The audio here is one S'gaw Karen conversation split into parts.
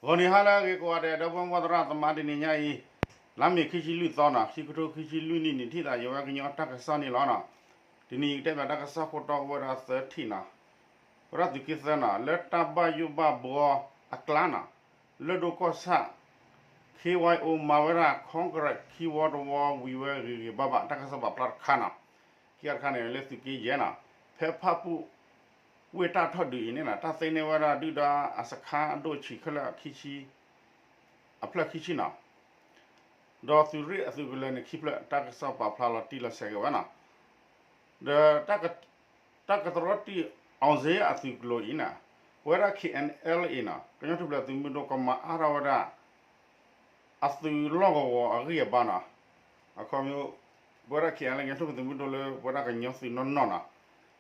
ဂီၤနံၤဟါလၢအဂ့ၤကိးဂၤဒဲး ဒီပုၢ်ဝဲၢ်သရၣ်သမါ တနံၤညါအံၤ လါမ့ၤခံဆံလွံၢ်သီနီၤ ခံကထိခံဆံလွံၢ်နံၣ်န့ၣ် ထံၣ်သးယဝဲကညီတၢ်ကစီၣ်န့ၣ်လီၤနီၤ. တနံၤအံၤကတဲဘၣ်တၢ်ကစီၣ်ခိၣ်တီအိၣ်ဝဲဒၣ်သၢထံၣ်နီၤ. ဝဲဒၣ်သုးက့သၢနီၤ လၢတၢ်ဘၣ်ယိၣ်ဘၣ်ဘှီအကျါနီၤ လၢၢ်ဒိၣ်ကီၢ်ဆၣ် ခ့ဝါအံၤအိၣ် မၤဝဲဒၣ် congress ခံဝီတဝီဝံၤဝဲဂ့ၤဂ့ၤဘၣ်ဘၣ် တၢ်ကစီၣ်ပာ်ဖျါတခါနီၤ. ခံခါတခါန့ၣ် လၢသုးက့ယဲၢ်နီၤ ဖဲဖၣ်ပူၣ်ဝ့ၢ်တၢ်ထီၣ်ဒုးအံၤန့ၣ်နီၤ တၢ်သ့န့ၢ်ဝဲဒၣ်ဒုၣ်ဒါအစခါအဒိၣ်ဆံးခဲလၢာ် အဖျၢၣ်ခံဆံနီၤ ဒီးသုးရ့ၣ်အသုးကလၢၤန့ၣ် ခံဖျၢၣ် တၢ်ကစီၣ်ပာ်ဖျါလီၤတံၢ်လီၤဆဲးက့ၤဝဲနီၤ. ဒီး တၢ်ကတြီတံာ်အီၤစ့အသုးကျိၤအံၤန့ၣ် ပဝဲဒၣ် K N L A နီၤ ကညီထူၣ်ဖျဲးသုးမုၢ်ဒိၣ် ကမၤအါထီၣ်ဝဲဒၣ် အသုးလီၢ်ကဝီၤအဂံၢ်အဘါနီၤ. အခီပညီ ပဝဲဒၣ် K N L A ကညီထူၣ်ဖျဲးသုးမုၢ်ဒိၣ်လၢ ပဝဲဒၣ်ကညီသုးနီၢ်နီၢ်နီၤ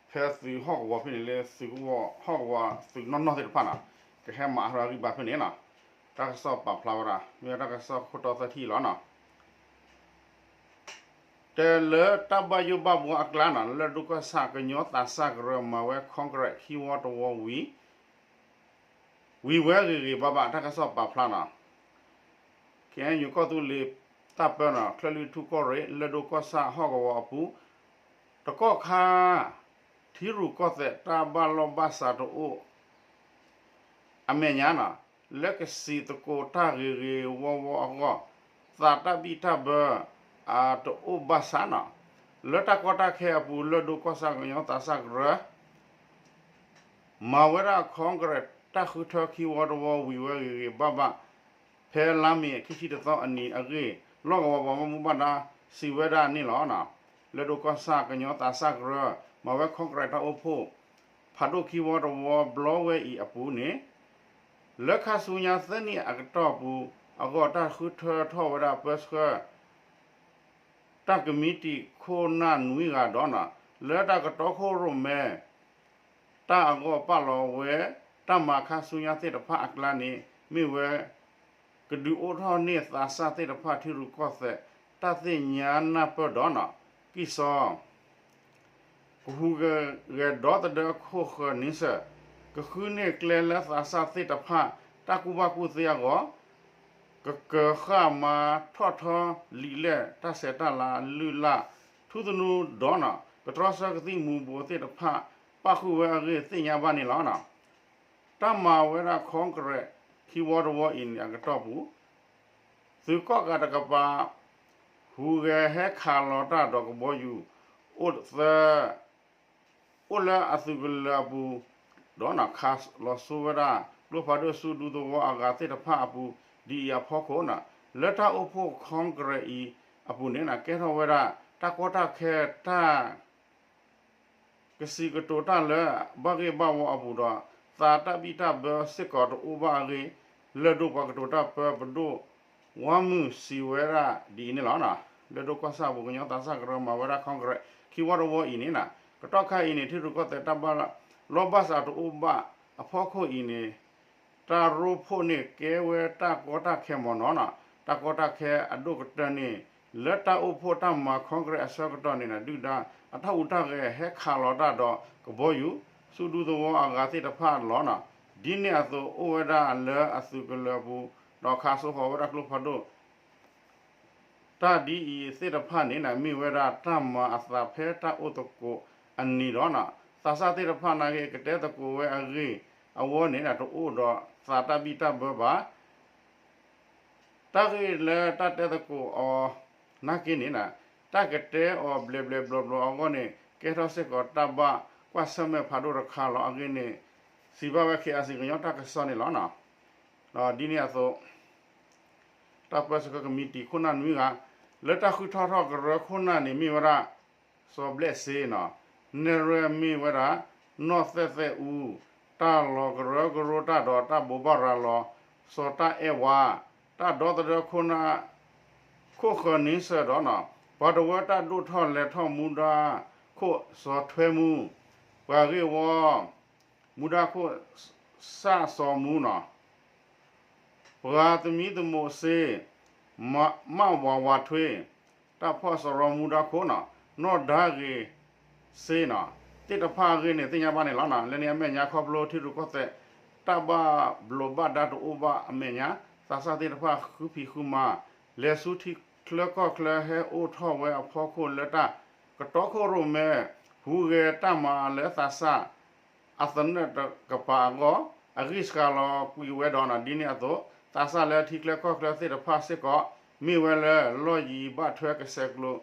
ဖဲသုးဟီၣ်ကဝီၤဖဲန့ၣ်လၢ သုးကဝီၤဟီၣ်ကဝီၤသုးနီၢ်နီၢ်သ့ၣ်တဖၣ်နီၤ ကဟဲမၤအါထီၣ်အဂံၢ်ဘါဖဲန့ၣ်နီၤ. တၢ်ကစီၣ်ပာ်ဖျါဝဲဒၣ် မ့ၢ်ဝဲတၢ်ကစီၣ်ခိၣ်တီသၢထံၣ်လီၤနီၤ. တဲလၢတၢ်ဘၣ်ယိၣ်ဘၣ်ဘှီအကျါနီၤ လၢၢ်ဒိၣ်ကီၢ်ဆၣ်ကညီသးစၢ်ကရၢ မၤဝဲ congress ခံဝီတဝီဝံၤ ဝံၤဝဲဂ့ၤဂ့ၤဘၣ်ဘၣ် တၢ်ကစီၣ်ပာ်ဖျါနီၤ. ခ့ၣ်အဲၣ်ယူၣ် ကီၢ်သူလ့ၤတၢ်ပၢနီၤ ချၢၣ်လွံၢ်ထူၣ်ကီၢ်ရ့ၣ် လၢၢ်ဒိၣ်ကီၢ်ဆၣ်ဟီၣ်ကဝီၤအပူၤ တကီၢ်ခါ ထံရူၢ်ကီၢ်သဲးတၢ်ဘၣ်လိာ်ဘၣ်စးတအိၣ် အမဲာ်ညါနီၤ လၢကစံးသကိးတၢ်ဂ့ၤဂ့ၤဝီဝီအဂီၢ် သးတၢ်ဘံၣ်တၢ်ဘၢ အတအိၣ်ဘၣ်ဆၣ်နီၤ လၢတၢ်ကီတၢ်ခဲအပူၤ လၢၢ်ဒိၣ်ကီၢ်ဆၣ်ကညီသးစၢ်ကရၢ မၤဝဲဒၣ် congress တၢ်ဃုထၢခံဝီတဝီဝံၤဝဲဂ့ၤဂ့ၤဘၣ်ဘၣ် ဖဲလါမ့ၤခံဆံတသီအနံၤအဂ့ၢ် လီၢ်ကဝီၤပှၤဘၣ်မူဘၣ်ဒါစံးဝဲဒၣ်န့ၣ်လီၤ. လၢၢ်ဒိၣ်ကီၢ်ဆၣ်ကညီသးစၢ်ကရၢ မၤဝဲ congress တၢ်အိၣ်ဖှိၣ် ဖးဒိၣ်ခံဝီတဝီဘျီဝဲအံၤအပူၤန့ၣ် လၢခါဆူညါသၢနံၣ်အကတီၢ်ပူၤအဂီၢ် တၢ်ဃုထၢထီၣ်ဝဲဒၣ်ပၢဆှၢ တၢ်ကမံးတံာ်ခိၣ်နၢ်နွံဂၤဒီးနီၤ လၢတၢ်ကတီခိၣ်ရိၣ်မဲ တၢ်အဂီၢ်ပာ်လီၤဝဲ တၢ်မၤခါဆူညါသ့ၣ်တဖၣ်အကျါန့ၣ် မ့ၢ်ဝဲ ကဒုးအိၣ်ထီၣ်န့ၢ်သးစၢ်သ့ၣ်တဖၣ်ထံရူၢ်ကီၢ်သဲး တၢ်သ့ၣ်ညါနၢ်ပၢၢ်ဒီးနီၤ ကံၢ်စီ ကဟူးဂဲၤဒီသဒၢခိၣ်ဃၢၤနံစၢၢ် ကဃုန့ၢ်ကျဲလၢသးစၢ်သ့ၣ်တဖၣ် တၢ်ကူၣ်ဘၣ်ကူၣ်သ့အဂီၢ် ကကၢၤဃၣ်မၤထီၣ်ထီလံာ်လဲၢ်တၢ်ဆဲးတၢ်လၤလုၢ်လၢ် ထူသနူဒီးနီၤ ကတြီဆၢကသံၣ်မူၤဘှီးသ့ၣ်တဖၣ် ပၣ်ဃုာ်ဝဲအဂ့ၢ်သ့ၣ်ညါဘၣ်န့ၣ်လီၤ. တၢ်မၤဝဲဒၣ် congress ခံဝီတဝီအံၤန့ၣ်အကတီၢ်ပူၤ သုးကီၣ်ကးတကပၤ ဟူးဂဲၤဟဲခးလီၤတၢ်ဒီးကဘီယူၤ အိၣ်သၢ အိၣ်လၢအသုးကလၢၤအပူၤ ဒီးခးလီၤဆိဝဲဒၣ် ကျိဖးဒိၣ်ဆူၣ်ဒူသဝီအဂၤသ့ၣ်တဖၣ်အပူၤ ဒ်အံၤအဖီခိၣ်နီၤ လၢတၢ်အိၣ်ဖှိၣ် congress အံၤအပူၤန့ၣ် ကဲထီၣ်ဝဲဒၣ် တၢ်ကီတၢ်ခဲတၢ် ကစံးကတိၤတၢ်လၢဘၣ်ဂ့ၢ်ဘၣ်ဝီအပူၤဒီး သးတၢ်ဘံၣ်တၢ်ဘၢစ့ၢ်ကီးတအိၣ်ဘၣ်အဂ့ၢ် လၢၢ်ဒိၣ်ပှၤကတိၤတၢ်ပၢပဒိၣ် ဝါမုၢ်စံးဝဲဒၣ်ဒ်အံၤန့ၣ်လီၤ. လၢၢ်ဒိၣ်ကီၢ်ဆၣ်အပူၤ ကညီသးစၢ်ကရၢမၤဝဲဒၣ် congress ခံဝီတဝီအံၤန့ၣ် ကတီၢ်ခါအံၤန့ၣ် ထံရူၢ်ကီၢ်သဲးတၢ်ဘၣ်လိာ်ဘၣ်စးတအိၣ်ဘၣ်အဖီခိၣ်အံၤန့ၣ် တၢ်ရိဖှိၣ်န့ၣ်ကဲဝဲတၢ်ကီတၢ်ခဲမ့ၢ်နီၤနီၤ တၢ်ကီတၢ်ခဲအဒိၣ်ကတၢၢ်န့ၣ် လၢတၢ်အိၣ်ဖှိၣ်တၢ်မၤ congress အဆၢကတီၢ်န့ၣ် ဒုၣ်ဒါအတၢ်ဟူးတၢ်ဂဲၤဟဲခးလီၤတၢ်ဒီးကဘီယူၤ ဆူၣ်ဒူသဝီအဂၤသ့ၣ်တဖၣ်လီၤနီၤ. ဒ်န့ၣ်အသိးအိၣ်ဝဲဒၣ်လၢအသုးကလၢၤအပူၤ ဒီးခးစိဟီၤဝဲဒၣ်ကျိဖးဒိၣ် တၢ်ဒ်အံၤသ့ၣ်တဖၣ်န့ၣ် မ့ၢ်ဝဲဒၣ်တၢ်မၤအသးဖဲတၢ်အိၣ်သကိးအနံၤဒီးနီၤ သးစၢ်သ့ၣ်တဖၣ်နာ်က့ ကတဲသကိးဝဲအဂ့ၢ်အဝီန့ၣ် တအိၣ်ဒီးသးတၢ်ဘံၣ်တၢ်ဘၢဘၣ် တၢ်ဂ့ၢ်လၢတၢ်တဲသကိးအီၤနာ်က့န့ၣ် တၢ်ကတဲအီၤဘျဲးဘျဲးဘျီဘျီအဂီၢ်န့ၣ် ကဲထီၣ်စ့ၢ်ကီးတၢ်ဘၣ်ကွၢ်ဆၢၣ်မဲာ်ဖးဒိၣ်တခါလီၤအဂ့ၢ်န့ၣ် စံးဘၣ်ဝဲ ခ့ၣ်အဲၣ်စံၣ် ကညီတၢ်ကစီၣ်န့ၣ်လီၤ. ဒ်န့ၣ်အသိး တၢ်ပၢဆှၢကမံးတံာ်ခိၣ်နၢ်နွံဂၤ လၢတၢ်ဃုထီၣ်ထီၣ်ကရၢခိၣ်နၢ်န့ၣ်မ့ၢ်ဝဲဒၣ် စီၤဘျဲၣ်စ့နီၤ, နဲၣ်ရွဲၣ်မ့ၢ်ဝဲဒၣ် နီၢ်သဲၣ်သဲၣ်အူ, တၢ်လီၤကရၢကရိတၢ်ဒီးတၢ်ဘိးဘၣ်ရၤလီၤ စီၤတၢ်အဲၣ်ဝါ, တၢ်ဒီသဒၢခိၣ်နၢ် ခိၣ်ဃၢၤနံစၢၢ်ဒီးနီၤ, ပှၤတဝၢတၢ်ဒိၣ်ထီၣ်လဲၤထီၣ်မူဒါခိၣ်စီၤထွဲမူ, ပှၤဂ့ၢ်ဝီ မူဒါခိၣ် စၣ်စီၤမူနီၤ, ပှၤသမံသမိးစ့ မၣ်ဝၤဝၤထွ့, တၢ်ဖီၣ်စရီမူဒါခိၣ်နီၤ, နီၢ်ဒါဂ့ၤစ့နီၤ, သ့ၣ်တဖၣ်အဂ့ၢ်န့ၣ် သ့ၣ်ညါဘၣ်န့ၣ်လီၤ. လၢန့ၣ်အမဲာ်ညါခီဖျိထံရူၢ်ကီၢ်သဲး တၢ်ဘၣ်ဘျိးဘၣ်ဒါတအိၣ်ဘၣ်အမဲာ်ညါ, သးစၢ်သ့ၣ်တဖၣ်ဃုဖံးဃုမၤ လဲၤဆူထံချၢကီၢ်ချၢ ဟဲအိၣ်ထီၣ်ဝဲအဖီခိၣ်လၢတၢ်ကတီခိၣ်ရိၣ်မဲ ဟူးဂဲၤတၢ်မၤလၢသးစၢ် အသနၢၣ်တကပၤအဂီၢ် အဂံၢ်စှၤလီၤကွံာ်ဝဲဒီး ဒ်န့ၣ်အသိး သးစၢ်လၢထံချၢကီၢ်ချၢသ့ၣ်တဖၣ်စ့ၢ်ကီး မ့ၢ်ဝဲလၢလီၢ်ယံၤဘၣ်ထွဲကဆဲးကျိး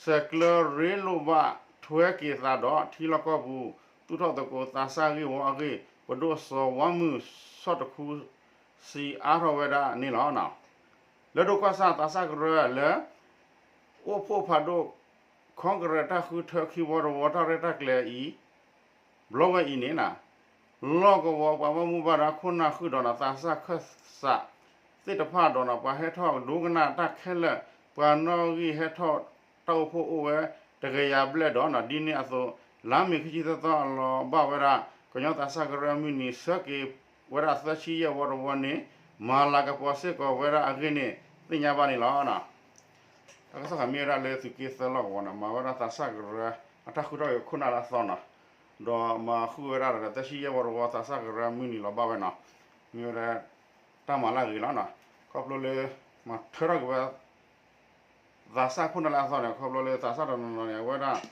ဆဲးကျၢရ့လိၣ်ဘၣ်ထွဲက့ၤသးဒီး ထံလီၢ်ကီၢ်ပူၤ သူၣ်ထီၣ်သကိးသးစၢ်ဂ့ၢ်ဝီအဂ့ၢ် ပဒိၣ်စီၤဝါမုၢ်ဆီၣ်တခူ စံးအါထီၣ်ဝဲဒၣ်န့ၣ်လီၤ. လၢဒိၣ်ကီၢ်ဆၣ်သးစၢ်ကရၢလၢ အိၣ်ဖှိၣ်ဖးဒိၣ် ခီကရဲးတၢ်ဃုထၢခံဝီတဝီတၢ်ရဲၣ်တၢ်ကျဲၤအံၤ ဘျီဝဲအံၤန့ၣ် လီၢ်ကဝီၤပှၤဘၣ်မူဘၣ်ဒါခိၣ်နၢ်ဃုာ်ဒီး သးစၢ်ခၢၣ်စးသ့ၣ်တဖၣ်ဒီး ပှၤဟဲထီၣ်ဒိကနၣ်တၢ်ခဲလၢာ် ပှၤနီၣ်ဂံၢ်ဟဲထီၣ်တၢ်အိၣ်ဖှိၣ်အိၣ်ဝဲတကယၤဘျဲၣ်ဒီး ဒ်န့ၣ်အသိး လါမ့ၤခံဆံသၢသီအလီၤဘၣ်ဝဲဒၣ် ကညီသးစၢ်ကရၢမုၢ်နံၤ ဆၢက့ၤဝဲဒၣ်သၢဆံယဲၢ်ဝီတဝီန့ၣ် မၤလၤကပီၤစ့ၢ်ကီးဝဲဒၣ်အဂ့ၢ်န့ၣ် သ့ၣ်ညါဘၣ်န့ၣ်လီၤ. တၢ်ကစီၣ်တခါမ့ၢ်ဝဲဒၣ်လၢသုးက့သၢလီၢ်ကဝီၤန့ၣ် မၤဝဲဒၣ်သးစၢ်ကရၢ အတၢ်ဃုထၢက့ၤခိၣ်နၢ်လၢအသီန့ၣ် ဒီးမၤဃုာ်ဝဲဒၣ်ဒီးသၢဆံယဲၢ်ဝီတဝီ သးစၢ်ကရၢမုၢ်နံၤလီၤဘၣ်ဝဲန့ၣ် မ့ၢ်ဝဲဒၣ် တၢ်မၤလၢအဂ့ၤလီၤန့ၣ် ခီဖျိလၢ မၤထၢထီၣ်က့ၤဝဲ သးစၢ်ခိၣ်နၢ်လၢအသီန့ၣ် ခီဖျိလၢသးစၢ်တနီၤနီၤန့ၣ် အဝဲဒၣ် ဟး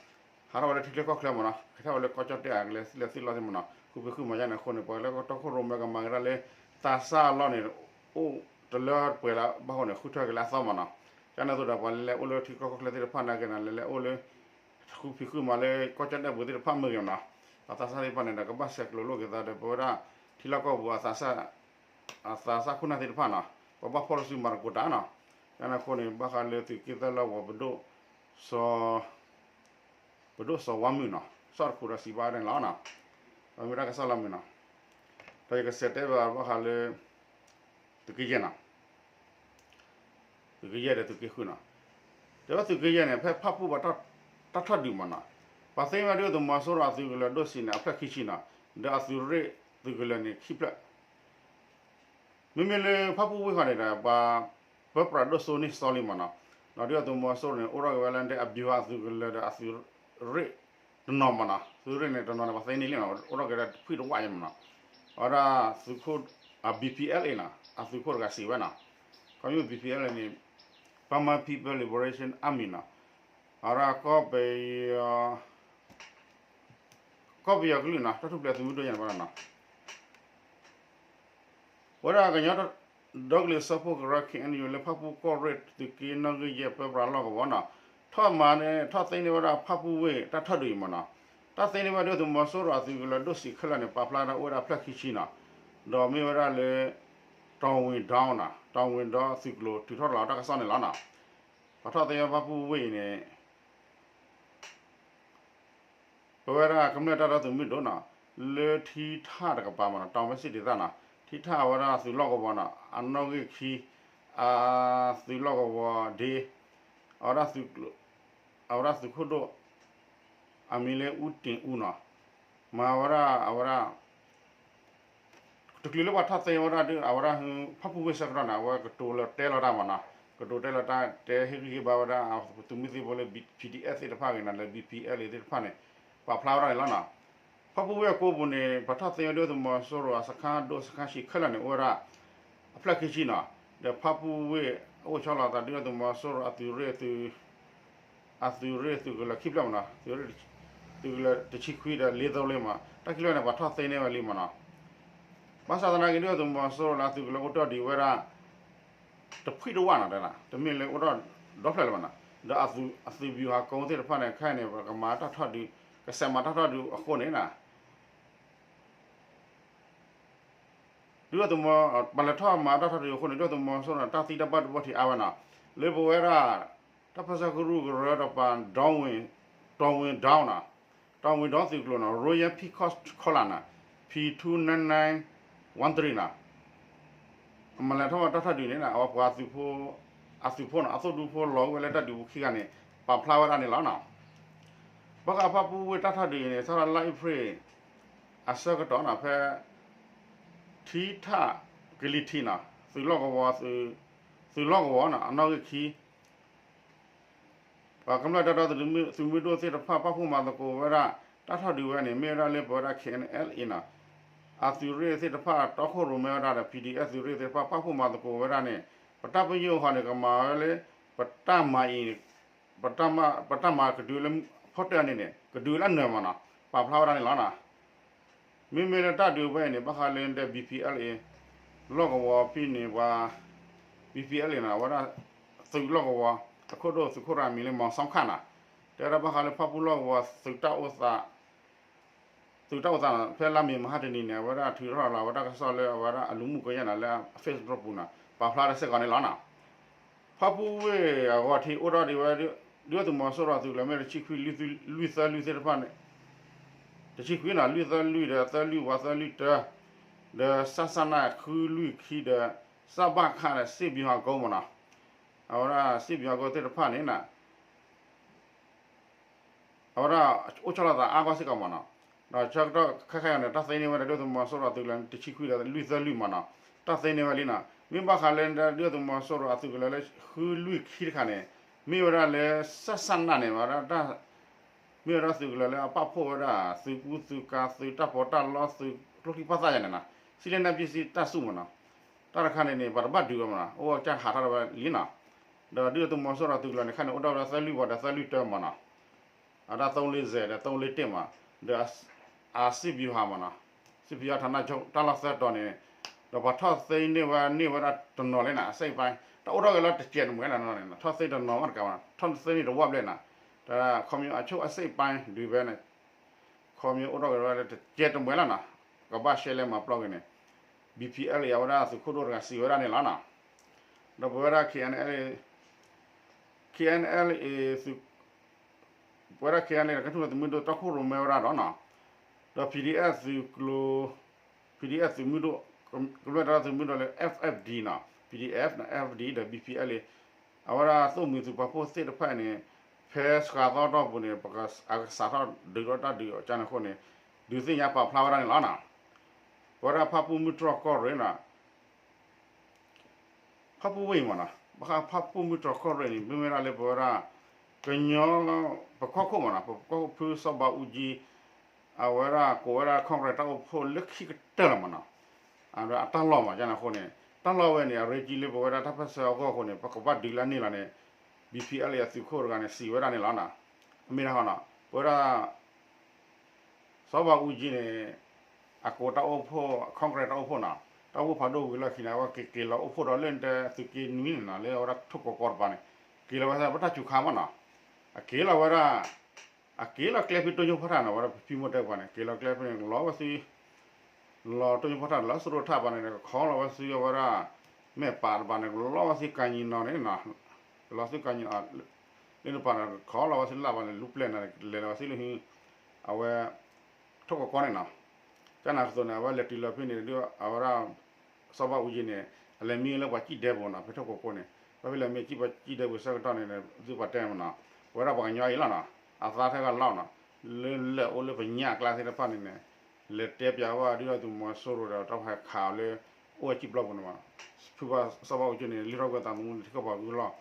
ထီၣ်ဝဲလၢထံချၢကီၢ်ချၢမ့ၢ်န့ၣ် ကဲထီၣ်ဝဲလၢကီၢ်ကၠီၣ်တဲၣ်အကျဲသ့ၣ်လီၤသ့ၣ်မ့ၢ်န့ၣ် ဃုဖံးဃုမၤယါန့ၣ်အဃိန့ၣ် ပှၤလၢကတီခိၣ်ရိၣ်မဲကမၤကဒါလၢ သးစၢ်အလီၢ်န့ၣ် အိၣ်တလၢပှဲၤလၢဘၣ်ဃိန့ၣ် ဃုထၢက့ၤလၢအသီမ့ၢ်န့ၣ် ကန့ၣ်အသိးဒီးပှၤလဲၤလဲၤအိၣ်လၢထံချၢကီၢ်ချၢသ့ၣ်တဖၣ်နာ်က့န့ၣ် လဲၤလဲၤအိၣ်လၢ ဃုဖံးဃုမၤလၢကီၢ်ကၠီၣ်တဲၣ်ပူၤသ့ၣ်တဖၣ်မ့ၢ်ဂ့ၤမ့ၢ်န့ၣ် ပှၤသးစၢ်သ့ၣ်တဖၣ်န့ၣ်ဒီး ကဘၣ်ဆဲးကျိးလိာ်က့ၤသးဒီး ပဝဲဒၣ် ထံလီၢ်ကီၢ်ပူၤ အသးစၢ်ခိၣ်နၢ်သ့ၣ်တဖၣ်န့ၣ် ပှၤဘၣ်ဖီၣ်လၢစုမၤသကိးတၢ်န့ၣ် ကန့ၣ်အဃိန့ၣ် ဘၣ်ဃးလၢသုးက့သၢလီၢ်ကဝီၤ ပဒိၣ်စီၤ ပဒိၣ်စီၤဝါမုၢ်န့ၣ် ဆီၣ်တခူဒီးစံးဘၣ်ဝဲဒၣ်န့ၣ်လီၤ. ပမ့ၢ်တၢ်ကစီၣ်လီၤမ့ၢ်န့ၣ် ဒီးယကစံးတဲဘၣ်ဘၣ်ဃးလၢ သုးက့ယဲၢ်န့ၣ် သုးက့ယဲၢ်ဒီးသုးက့ဃုန့ၣ် တဲဝဲသုးက့ယဲၢ်န့ၣ် ဖဲဖၣ်ပူၣ်ဘၣ်တၢ်ထီၣ်ဒုးမ့ၢ်န့ၣ် ပှၤသ့ဝဲဒၣ်သုးမီၤစိရိၤအသုးကလၢၤဒိၣ်စံးန့ၣ် အဖျၢၣ်ခံဆံန့ၣ် ဒီးအသုးရ့ၣ်သုးကလၢၤန့ၣ်ခံဖျၢၣ် မ့မ့ၢ်လၢဖၣ်ပူၣ်ဝ့ၢ်ဃီန့ၣ်ဒီး ပှၤပၢပြးဒိၣ်စိန့ၢ်စီလံမ့ၢ်န့ၣ် ဒီးဒုၣ်ဒါသုးမီၤစိရိၤန့ၣ် အိးထီၣ်က့ၤဝဲလၢဒ်အဗျူဟာသုးကလၢၤဒီးအသုးရ့ၣ်တနီၤမ့ၢ်န့ၣ် သုးရ့ၣ်န့ၣ်တနီၤန့ၣ် ပှၤသ့န့ၢ်လံန့ၣ် အိးထီၣ်က့ၤဒီးတဖှံၣ်တဝၣ်ယဲၢ်မ့ၢ်န့ၣ် အဝဲဒၣ်သုးခိၣ် BPLA န့ၣ် အသုးခိၣ်တဂၤစံးဝဲန့ၣ် ခီဖျိ BPLA န့ၣ် Burma People Liberation Army န့ၣ် အဝဲဒၣ်ကီၢ်ပ ကီၢ်ပယီၤကလုာ်န့ၣ် တၢ်ထူၣ်ဖျဲးသုးမုၢ်ဒိၣ်ညါန့ၣ်ဘၣ်န့ၣ် ဝဲဒၣ်ကညီဒီကလုာ်စၢဖှိၣ်ကရၢ KNU လၢဖၣ်ပူၣ်ကီၢ်ရ့ၣ်သုးက့နီၣ်ဂံၢ်ယဲၢ်ပၢပြးလီၢ်ကဝီၤန့ၣ် ထီၣ်မၤန့ၣ် ထီၣ်သ့န့ၢ်ဝဲဒၣ်ဖၣ်ပူၣ်ဝ့ၢ်တၢ်ထီၣ်ဒုးအံၤမ့ၢ်န့ၣ် တၢ်သ့န့ၢ်ဝဲဒၣ်သုးမီၤစိရိၤအသုးကလၢၤဒိၣ်စံးခဲလၢာ်န့ၣ် ပာ်ဖျါဒၣ်အိၣ်ဝဲဒၣ်ဖျၢၣ်ခံဆံန့ၣ် ဒီးမ့ၢ်ဝဲဒၣ်လၢ တီၣ်ဝ့ၣ်ဒီန့ၣ် တီၣ်ဝ့ၣ်ဒီသုးကျိၤထုးထီၣ်လီၤတၢ်ကစီၣ်န့ၣ်လီၤန့ၣ် ပှၤထီၣ်သ့ဝဲဖၣ်ပူၣ်ဝ့ၢ်အံၤန့ၣ် ပဝဲဒၣ်ကမျၢၢ်တၢ်ဒီသဒၢသုးမုၢ်ဒိၣ်န့ၣ် လၢထံထၣ်တကပၤမ့ၢ်န့ၣ် တီၣ်ဝဲစံၣ်ဒံးသၣ်န့ၣ် ထံထၣ်အဝဲဒၣ်သုးလီၢ်ကဝီၤန့ၣ် အနီၣ်ဂံၢ်ခံ အသုးလီၢ်ကဝီၤဒ့ အဝဲဒၣ်သုးခိၣ်ဒိၣ် အမံၤလၢအူတ့ၢ်အူန့ၣ် မၤဝဲဒၣ်အဝဲဒၣ် တချုးလၢပှၤထီၣ်သ့ဝဲဒၣ်ဒီး အဝဲဒၣ်ဖၣ်ပူၣ်ဝ့ၢ်ဆၢကတီၢ်န့ၣ် အဝဲကတိၤလၢတဲလီၤတၢ်မ့ၢ်န့ၣ် ကတိၤတဲလီၤတၢ်တဲဟ့ၣ်ဂံၢ်ဟ့ၣ်ဘါဝဲဒၣ် သုးမုၢ်သံၣ်ဘိလၢ PDF သ့ၣ်တဖၣ်ဂ့ၤန့ၣ် လၢ BPLA သ့ၣ်တဖၣ်န့ၣ် ပာ်ဖျါဝဲဒၣ်န့ၣ်လီၤန့ၣ် ဖၣ်ပူၣ်ဝ့ၢ်အကိပူၤန့ၣ် ပှၤထီၣ်သ့ဝဲဒၣ်သုးမီၤစိရိၤအစခန်းဒိၣ်စခန်းဆံးခဲလၢာ်န့ၣ် အိၣ်ဝဲဒၣ် အဖျၢၣ်ခံဆံန့ၣ် ဒီးဖၣ်ပူၣ်ဝ့ၢ်အိၣ်ဆီလီၤသးဒုၣ်ဒါသုးမီၤစိရိၤအသုးရ့ၣ် အသုးရ့ၣ်သုးကလၢၤခံဖျၢၣ်မ့ၢ်န့ၣ် သုးရ့ၣ် သုးကလၢၤတဆံခွံဒီး လေးသိလ့ၣ်မ့ၢ် တၢ်ခံဖျၢၣ်န့ၣ် ပှၤထီၣ်သ့န့ၢ်ဝဲလံမ့ၢ်န့ၣ် ဘၣ်ဆၣ်သနာ်က့ဒုၣ်ဒါသုးမီၤစိရိၤလၢအသုးကလၢၤအိၣ်တ့ၢ်ဒံးဝဲဒၣ် တဖှံၣ်တဝၣ်န့ၣ် တမ့ၢ်လၢအိၣ်ဒီးဒီဖျၢၣ်လၢၤဘၣ်န့ၣ် ဒီးအသုး အသုးဗျူဟာကုန်းသ့ၣ်တဖၣ်န့ၣ် ခဲအံၤန့ၣ် ပကမၤတၢ်ထီၣ်ဒုး ကစဲးမၤတၢ်ထီၣ်ဒုးအဃိန့ၣ် ဒုၣ်ဒါသုးမီၤ ပှၤလဲၤထီၣ်မၤတၢ်ထီၣ်ဒုးအဃိန့ၣ် ဒုၣ်ဒါသုးမီၤစိရိၤန့ၣ် တၢ်သံတၢ်ဘၣ်ဒိဘၣ်ထံးအါဝဲန့ၣ် လၢပဝဲဒၣ် တၢ်ပၢဆှၢကရူၢ်ကရၢတကပၤ တီၣ်ဝ့ၣ်ဒီန့ၣ် တီၣ်ဝ့ၣ်ဒီသုးကျိၤန့ၣ် Royal Peacock Collar န့ၣ် P two nine nine one three န့ၣ် အမၤလဲၤထီၣ်ဝဲတၢ်ထီၣ်ဒုးန့ၣ် အဝဲပှၤသုးဖိ အသုးဖိန့ၣ် အသိၣ်ဒူဖိလီၤဝဲလၢတၢ်ဒုးပူၤခံဂၤန့ၣ် ပာ်ဖျါဝဲဒၣ်န့ၣ်လီၤန့ၣ် ဘၣ်ဃးဖၣ်ပူၣ်ဝ့ၢ်တၢ်ထီၣ်ဒုးအံၤန့ၣ် စးထီၣ်လါအ့ဖြ့ၣ် အဆၢကတီၢ်န့ၣ် ဖဲ ထံထၣ်ကလံၤထံးန့ၣ် သုးလီၢ်ကဝီၤ သုးလီၢ်ကဝီၤန့ၣ် အနီၣ်ဂံၢ်ခံ ပှၤကမျၢၢ်တၢ်ဒီသဒၢသုးမုၢ်ဒိၣ်သ့ၣ်တဖၣ် ပာ်ဖှိၣ်မၤသကိးဝဲဒၣ် တၢ်ထီၣ်ဒုးဝဲန့ၣ် မ့ၢ်ဝဲဒၣ်လၢပဝဲဒၣ် K N L A န့ၣ် အသုးရ့ၣ်သ့ၣ်တဖၣ် တီခိၣ်ရိၣ်မဲဝဲဒၣ်ဒီး ပီၣ်ဒံၣ်အဲၣ်သုးရ့ၣ်သ့ၣ်တဖၣ် ပာ်ဖှိၣ်မၤသကိးဝဲဒၣ်န့ၣ် ပတၢ်ပညိၣ်ဃီန့ၣ် ကမၤဝဲလၢ ပတၢ်မၤအံၤ ပတၢ်မၤကဒုးလၢ ဖီတၢၢ်န့ၣ်န့ၣ် ကဒုးလၢအနၢၤမးနီၤ ပာ်ဖျါဝဲဒၣ်န့ၣ်လီၤနီၤ. မ့မ့ၢ်လၢတၢ်ဒုးဝဲအံၤန့ၣ် ဘၣ်ဃးလၢဒဲ ဘံၣ်ပံၣ်အဲလ်အ့ လီၢ်ကဝီၤဖဲန့ၣ် ပှၤ ဘံၣ်ပံၣ်အဲလ်အ့န့ၣ် အဝဲဒၣ် သုးလီၢ်ကဝီၤ အခိၣ်ဒိၣ်သုးခိၣ်ရၤမံၤလၢ မီၤစီခၣ်နီၤ တဲဝဲဒၣ်ဘၣ်ဃးလၢဖၣ်ပူၣ်လီၢ်ကဝီၤ သုးတၢ်အိၣ်သး သုးတၢ်အိၣ်သး ဖဲလါမ့ၤမဟါတနံၤန့ၣ် အဝဲဒၣ်ထုးထီၣ်လီၤဝဲတၢ်ကစီၣ်လၢအဝဲဒၣ်အလူၤမုၣ်ကယဲၢ်နီၤ လၢ Facebook ပူၤနီၤ ပာ်ဖျါတၢ်စ့ၢ်ကီးန့ၣ်လီၤနီၤ. ဖၣ်ပူၣ်ဝ့ၢ်အဂီၤထံးအိၣ်ထီၣ်ဒံးဝဲ ဒုၣ်ဒါသုးမီၤစိရိၤအသုးကလၢၤမ့ၢ်တဆံခွံ လွံၢ်သၢလွံၢ်သ့ၣ်တဖၣ်န့ၣ် တဆံခွံနီၤ လွံၢ်သၢလွံၢ်ဒီး သၢလွံၢ်ဝးသၢလွံၢ်တၢ ဒီး စးစးနၢ် ဃုလွံၢ်ခံဒီး စးဘၣ်ခၣ်ဒီး စ့ၣ်ဘံၣ်ဟီၣ်ကိမးနီၤ အဝဲဒၣ်စ့ၣ်ဘံၣ်ဟီၣ်ကိသ့ၣ်တဖၣ်န့ၣ် အဝဲဒၣ်အိၣ်ဆီလီၤသးအါဂီၢ်စ့ၢ်ကီးမးနီၤ. ဒီးဆၢကတီၢ်ခဲခါအံၤန့ၣ် တၢ်သ့န့ၢ်ဝဲဒၣ် ဒုၣ်ဒါသုးမီၤစိရိၤအသုးကလၢၤ တဆံခွံဒီးလွံၢ်သၢလွံၢ်မးနီၤ တၢ်သ့န့ၢ်ဝဲလံနီၤ. မ့ၢ်ဘၣ်ဃးလၢဒုၣ်ဒါသုးမီၤစိရိၤအသုးကလၢၤလၢ ဃုလွံၢ်ခံတခါန့ၣ် မ့ၢ်ဝဲဒၣ်လၢ စးစးနၢ်န့ၣ် ဝဲဒၣ် မ့ၢ်ဝဲဒၣ်သုးကလၢၤလၢအပာ်ဖှိၣ်ဝဲဒၣ် သုးကူသုးကၤ သုးတၢ်ပီးတၢ်လီ သုးကျိချံပာ်သၣ်ယါန့ၣ်နီၤ စံလ့နၢ်ပစံးတၢ်ဆူၣ်မးနီၤ. တၢ်တခါန့ၣ်န့ၣ် ပှၤတဘၣ်ဒုးဝဲမးနီၤ အိၣ်ကစၢ်ဟးထီၣ်ဝဲလံနီၤ. ဒီးဒုၣ်ဒါသုးမီၤစိရိၤသုးကလၢၤန့ၣ် ခါန့ၣ် အိၣ်ဒၣ်ဝဲဒၣ်သၢလွံၢ်ဝးဒီးသၢလွံၢ်တၢမးနီၤ အဝဲဒၣ် သုံးလေးဆယ် ဒီး သုံးလေးတစ် မး ဒီး အစံးဘံၣ်ဟါမးနီၤ စံးဘံၣ်ဟါ ဌာနချုပ် တၢ်လီၢ်သၢတီၤန့ၣ် ဒီးပှၤထီၣ်သ့န့ၢ်ဝဲန့ၢ်ဝဲဒၣ်တနီၤလံနီၤ အစိတ်အပိုင်း တၢ်အိၣ်ထီၣ်က့ၤလီၤတစဲးတမှဲၤလီၤနီၤ ထီၣ်သ့တနီၤမးတကးဘၣ် ထီၣ်သ့န့ၢ်တဝီဘျဲၣ်နီၤ တၢ်ခီမ့ၢ် အချုပ် အစိတ်အပိုင်း ဒုးဝဲန့ၣ် ခီမ့ၢ်အိၣ်ထီၣ်က့ၤဝဲဒၣ်တစဲးတမှဲၤလီၤနီၤ ကဘၣ်ရှဲလဲမၤပျီက့ၤန့ၣ် ဘံၣ်ပံၣ်အဲလ်အ့ အဝဲဒၣ်သုးခိၣ်ဒိၣ်တဂၤစံးဝဲဒၣ်န့ၣ်လီၤနီၤ. ဒီးပဝဲဒၣ် KNLA သုး ပဝဲဒၣ် KNLA ကထူၣ်ဖျဲးသုးမုၢ်ဒိၣ် တီခိၣ်ရိၣ်မဲဝဲဒၣ်ဒီးနီၤ ဒီး PDF သုးကျိၤ PDF သုးမုၢ်ဒိၣ် ကမျၢၢ်တၢ်လီၢ်သုးမုၢ်ဒိၣ်လၢ FFD နီၤ PDF နီၤ FFD ဒီး ဘံၣ်ပံၣ်အဲလ်အ့ အဝဲဒၣ်သိၣ်မှံၤသုးပာ်ဖှိၣ်သ့ၣ်တဖၣ်န့ၣ် ဖဲစှၤသီတီၢ်ပူၤန့ၣ် ပကစးထီၣ်ဒုးဒီးတၢ်ဒုးအီၤကန့ၣ်အဃိန့ၣ် ဒုးသ့ၣ်ညါပာ်ဖျါဝဲဒၣ်န့ၣ်လီၤနီၤ. ပဝဲဒၣ်ဖၣ်ပူၣ်မုၢ်တြီၢ်ကီၢ်ရ့ၣ်နီၤ ဖၣ်ပူၣ်ဝ့ၢ်အံၤမးနီၤ ဘၣ်ဃးဖၣ်ပူၣ်မုၢ်တြီၢ်ကီၢ်ရ့ၣ်န့ၣ် မ့ၢ်ဝဲဒၣ်လၢပဝဲဒၣ် ကညီ ပကီၢ်ခိၣ်မးနီၤ ပကီၢ်ခိၣ်ဖုစီၤဘးအူကၠံ အဝဲဒၣ်ကိးဝဲဒၣ် Congress တၢ်အိၣ်ဖှိၣ်လၢခံကတၢၢ်လီၤမးနီၤ အတၢ်လီၢ်မး ကန့ၣ်အဃိန့ၣ် တၢ်လီၢ်ဝဲန့ၣ် အရ့ကံလၢပဝဲဒၣ်တၢ်ပၢၢ်ဆၢအဂီၢ်အဃိန့ၣ် ပကဘၣ်ဒုးလၢန့ၣ်လီၤန့ၣ် ဘံၣ်ပံၣ်အဲလ်အ့ အသုးခိၣ်တဂၤန့ၣ် စံးဝဲဒၣ်န့ၣ်လီၤနီၤ. အမ့ၢ်တၢ်ဃီနီၤ ပဝဲဒၣ် စီၤဘးအူကၠံန့ၣ် အကိးတၢ်အိၣ်ဖှိၣ် Congress တၢ်အိၣ်ဖှိၣ်နီၤ တၢ်အိၣ်ဖှိၣ်ဖးဒိၣ်ဝံၤလီၢ်ခံန့ၣ် အဝဲက့ၤက့ၤလီၤအိၣ်ဖှိၣ်ဒီးလၢနတဲသုးက့နွံန့ၣ်နီၤ လၢအဝဲဒၣ်ထိၣ်ကီးကီးတပၤန့ၣ် က့ၤလီၤဝဲဒၣ်ပတၢ်စူၤခါမးနီၤ အက့ၤလီၤဝဲဒၣ် အက့ၤလီၤကျဲဖဲတိၢ်ညိၣ်ဖီၣ်ထၣ်နီၤ ဝဲဒၣ်ဖံမီၢ်တဲပှၤန့ၣ် က့ၤလီၤကျဲဖဲန့ၣ် လီၤဝဲဆူ လီၤတိၢ်ညိၣ်ဖီၣ်ထၣ်လၢစရိထၣ်ပၤန့ၣ် ကခီလီၤဝဲဆူအဝဲဒၣ် မဲာ်ပာ်တပၤန့ၣ် ကလီၤဝဲဆူကၤညီနီၤန့ၣ်နီၤ လီၤဆူကၤညီ လၢတပၤန့ၣ် ကခီလီၤဝဲဆူလၢ်ပၤန့ၣ် လူၤပျဲၢ်န့ၣ် လဲၤလီၤဝဲဆူလၢ အဝဲ ထိၣ်ကီးကီးန့ၣ်နီၤ ကန့ၣ်အသိးန့ၣ် အဝဲလဲၤတုၤလီၤဖဲန့ၣ်ဒီး အဝဲဒၣ် စီၤဘးအူကၠံန့ၣ် အလဲၤမံလၢပှၤစံၣ်ဒဲပူၤနီၤ ဖဲထိၣ်ကီးကီးန့ၣ် ဘၣ်ဖဲလဲၤမံစံၣ်ပှၤစံၣ်ဒဲပူၤဆၢကတီၢ်န့ၣ် သုပှၤတဲမးနီၤ ပဝဲဒၣ်ပှၤကညီအံၤလီၤနီၤ အသးထဲဂၤလီၤနီၤ လၢလၢၢ်အိၣ်လၢပညၣ်အကျါသ့ၣ်တဖၣ်န့ၣ်န့ၣ် လဲၤတဲပၠးဝဲဒုၣ်ဒါသုးမီၤစိရိၤဒီး တၢ်ဟဲခးအီၤလၢ အိၣ်ဝဲစံၣ်ပျီပူၤန့ၣ်မး ဖုဘၣ်စီၤဘးအူကၠံန့ၣ် လံထီၣ်ကွံာ်သးသမူန့ၣ် ထံကီၢ်ပှၤဂုၤလီၢ်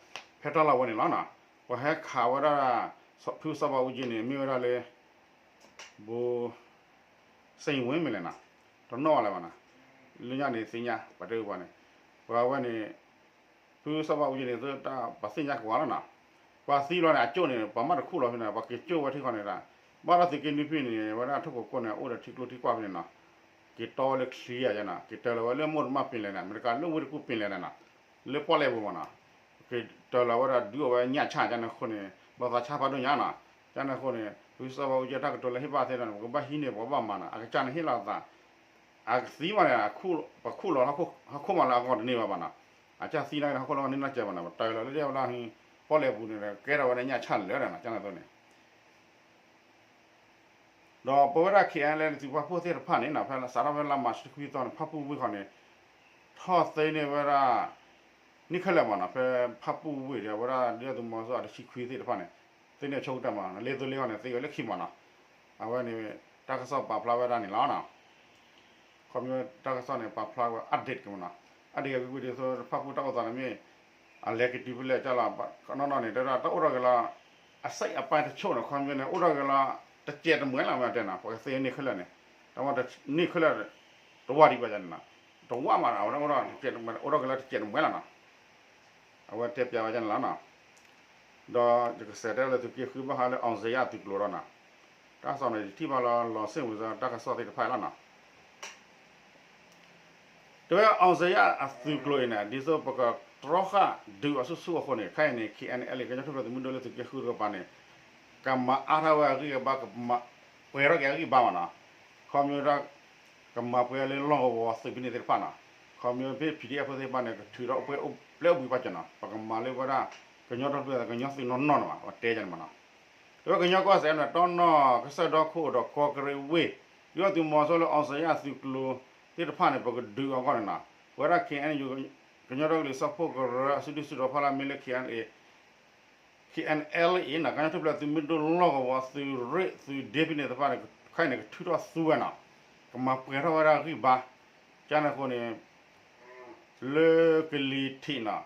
ဖဲတၢ်လီၢ်ဝဲန့ၣ်လီၤနီၤ ပှၤဟဲခးဝဲဒၣ် ဖုစီၤဘးအူကၠံန့ၣ် မ့ၢ်ဝဲဒၣ်လၢ ဘိ စ့ၣ်ဝ့မ့ၢ်လဲၣ်နီၤ တနီၣ်ဝဲလဲၣ်ဘၣ်နီၤ လၢညါန့ၣ်သ့ၣ်ညါ ပှၤတဲဝဲပှၤန့ၣ် ပှၤဝဲန့ၣ် ဖုစီၤဘးအူကၠံန့ၣ် ပှၤသ့ၣ်ညါကဝၤလီၤနီၤ ပှၤသံလီၤန့ၣ် အကၠိၣ်န့ၣ် ပှၤမၣ်တခူၣ်လီၤဖဲန့ၣ် ပှၤက့ၤကၠိၣ်ဝဲထံဃီန့ၣ်ဒီး ဘၣ်ဒီးသုးက့နွံဖဲန့ၣ် ဝဲဒၣ်ထိၣ်ကီးကီးန့ၣ် အိၣ်ဒီးထံကျိထံကွၢ်ဖဲန့ၣ်နီၤ က့ၤတီဝဲလၢချံယါနီၤ က့ၤတၢၤလီၤဝဲလၢမိၢ်တမၣ်ပ့ၤလဲၣ်န့ၣ် အမဲရကၤလၢဝ့ၢ်တကူၣ်ပ့ၤလဲၣ်န့ၣ်နီၤ လၢပီၣ်လဲၣ်ပူၤမးနီၤ က့ၤတၢၤလီၤဝဲဒၣ်ဒုးအီၣ်ဝဲညၣ်ဆၣ်ကန့ၣ်အဃိန့ၣ် လီၤသးဆါဖးဒိၣ်ညါနီၤ ကန့ၣ်အဃိန့ၣ် ဖုစီၤဘးအူကၠံတၢ်ကတိၤလၢဟ့ၣ်ဘၣ်သ့ၣ်တဖၣ်န့ၣ် ပကဘၣ်ဟံးန့ၢ် ပကဘၣ်မၤနီၤ အကစၢ်န့ၣ်ဟ့ၣ်လီၤသး အကသံမးန့ၣ် ပှၤခူၣ်လီၤဟီၣ်ခိၣ်မးလၢအဂီၢ်တန့ၢ်ဘၣ်ဘၣ်နီၤ အကစၢ်သံန့ၣ် ဟီၣ်ခိၣ်လီၤန့ၢ်နီၢ်ကဲဘၣ်နီၤ ပတၢၤလီၤလၢဒ်ဝဲဒၣ် ပီၣ်လဲၣ်ပူၤန့ၣ် ကဲထီၣ်ဝဲဒၣ်ညၣ်ဆၣ်လၢာ်နီၤ ကန့ၣ်အသိးန့ၣ် ဒီးပဝဲဒၣ် KNLA သုးပာ်ဖှိၣ်သ့ၣ်တဖၣ်န့ၣ်နီၤ ဖဲစးထီၣ်ဖဲလါမၢ်ၡးတဆံခွံသီန့ၣ် ဖၣ်ပူၣ်ဝ့ၢ်ဃီန့ၣ် ထီၣ်သ့န့ၢ်ဝဲဒၣ် န့ၢ်ခဲလၢာ်မးနီၤ ဖဲဖၣ်ပူၣ်ဝ့ၢ်ဒီး အဝဲဒၣ်ဒုၣ်ဒါသုးမီၤစိရိၤအတဆံခွံသ့ၣ်တဖၣ်န့ၣ် သ့န့ၢ်ဆိကတၢၢ်မးနီၤ လၢသိလ့ၣ်ဃီန့ၣ် သ့ဝဲလၢခံမးနီၤ အဝဲန့ၣ် တၢ်ကစီၣ်ပာ်ဖျါဝဲဒၣ်န့ၣ်လီၤနီၤ ခီဖျိတၢ်ကစီၣ်န့ၣ် ပာ်ဖျါဝဲ update က့ၤမးနီၤ update က့ၤကွံာ်ဒ်သိး ဖၣ်ပူၣ်တၢ်အိၣ်သးန့ၣ်မ့ၢ် အလဲၤက့ၤတုၤဖဲလဲၣ်ကၢ်လီၤ နီၢ်နီၢ်န့ၣ် တဲဒၣ်တၢ်အိၣ်ထီၣ်က့ၤလီၤ အစိတ်အပိုင်းတချို့န့ၣ် ခီဖျိန့ၣ် အိၣ်ထီၣ်က့ၤလီၤ တစဲးတမှဲၤလီၤ မ့ၢ်တဲနီၤ ပှၤကသ့န့ၢ်ခဲလၢာ်န့ၣ် တမ့ၢ်န့ၢ်ခဲလၢာ် တဝၢ်ဒံးဘၣ်န့ၣ်နီၤ, တဝၢ်မး အဝဲဒၣ်အိၣ်ဒီး အိၣ်ဒီးကလၢတစဲးတမှဲလီၤနီၤ, အဝဲတဲပျးဝဲန့ၣ်လီၤနီၤ, ဒီးယကစးတဲလၢသုးက့ဃုဘၣ်ဃးလၢ အောင်ဇေယျ အသုးကျိၤဒီးနီၤ, တၢ်ကစီၣ်န့ၣ် ယထံၣ်ဘၣ်လၢ လီၤစ့ၣ်ဝံၤစၢ် တၢ်ကစီၣ်သ့ၣ်တဖၣ်လီၤနီၤ. တဲဝဲ အောင်ဇေယျ အသုးကျိၤအံၤန့ၣ် ဒ်သိးပကတြီဃာ်ဒုးအီၤဆူၣ်ဆူၣ်အဃိန့ၣ် ခဲအံၤန့ၣ် KNLA ကညီထူၣ်ဖျဲးသုးမုၢ်ဒိၣ်လၢသုးက့ဃုတကပၤန့ၣ် ကမၤအါထီၣ်ဝဲအဂံၢ်အဘါ ကမၤပှဲၤထီၣ်က့ၤအဂံၢ်အဘါမးနီၤ, ခီဖျိဒၣ် ကမၤပှဲၤလၢလီၢ်ကဝီၤသုးဖဲန့ၣ်သ့ၣ်တဖၣ်နီၤ, ခီဖျိဖဲ PDF ဖိသ့ၣ်တဖၣ်န့ၣ် ကထုးထီၣ်ပှဲၤပျဲၢ်အိၣ်ဘှံးပှၤစၢၤနီၤ, ပကမၤလၢဝဲဒၣ် ကညီထူၣ်ဖျဲးကညီသုးနီၢ်နီၢ်န့ၣ်မး ပတဲယၤန့ၣ်မးနီၤ. တဲဝဲကညီကီၢ်စဲၣ်န့ၣ် တီနီၣ် ကစၢၢ်ဒီခိၣ်ဒီးကီၢ်ကရ့ၣ်ဝ့ၢ် ဒုၣ်ဒါသုးမီၤစိရိၤလၢ အောင်ဇေယျ အသုးကျိၤသ့ၣ်တဖၣ်န့ၣ် ပကဒုးအီၤအဂီၢ်န့ၣ်နီၤ, ပဝဲဒၣ် KNU ကညီဒီကလုာ်စၢဖှိၣ်ကရၢအစုဒုၣ်စုတီၤဖီလာ်မ့ၢ်လၢ KNLA အံၤနီၤ ကညီထူၣ်ဖျဲးသုးမုၢ်ဒိၣ်လီၢ်ကဝီၤသုးရ့ၣ်သုးဒ့ဖဲန့ၣ်သ့ၣ်တဖၣ်န့ၣ် ခဲအံၤန့ၣ် ကထုးထီၣ်သူဝဲနီၤ, ကမၤပှဲၤထီၣ်ဝဲဒၣ်ဂံၢ်ဘါ, ကန့ၣ်အဃိန့ၣ် လၢကလံၤထံးနီၤ,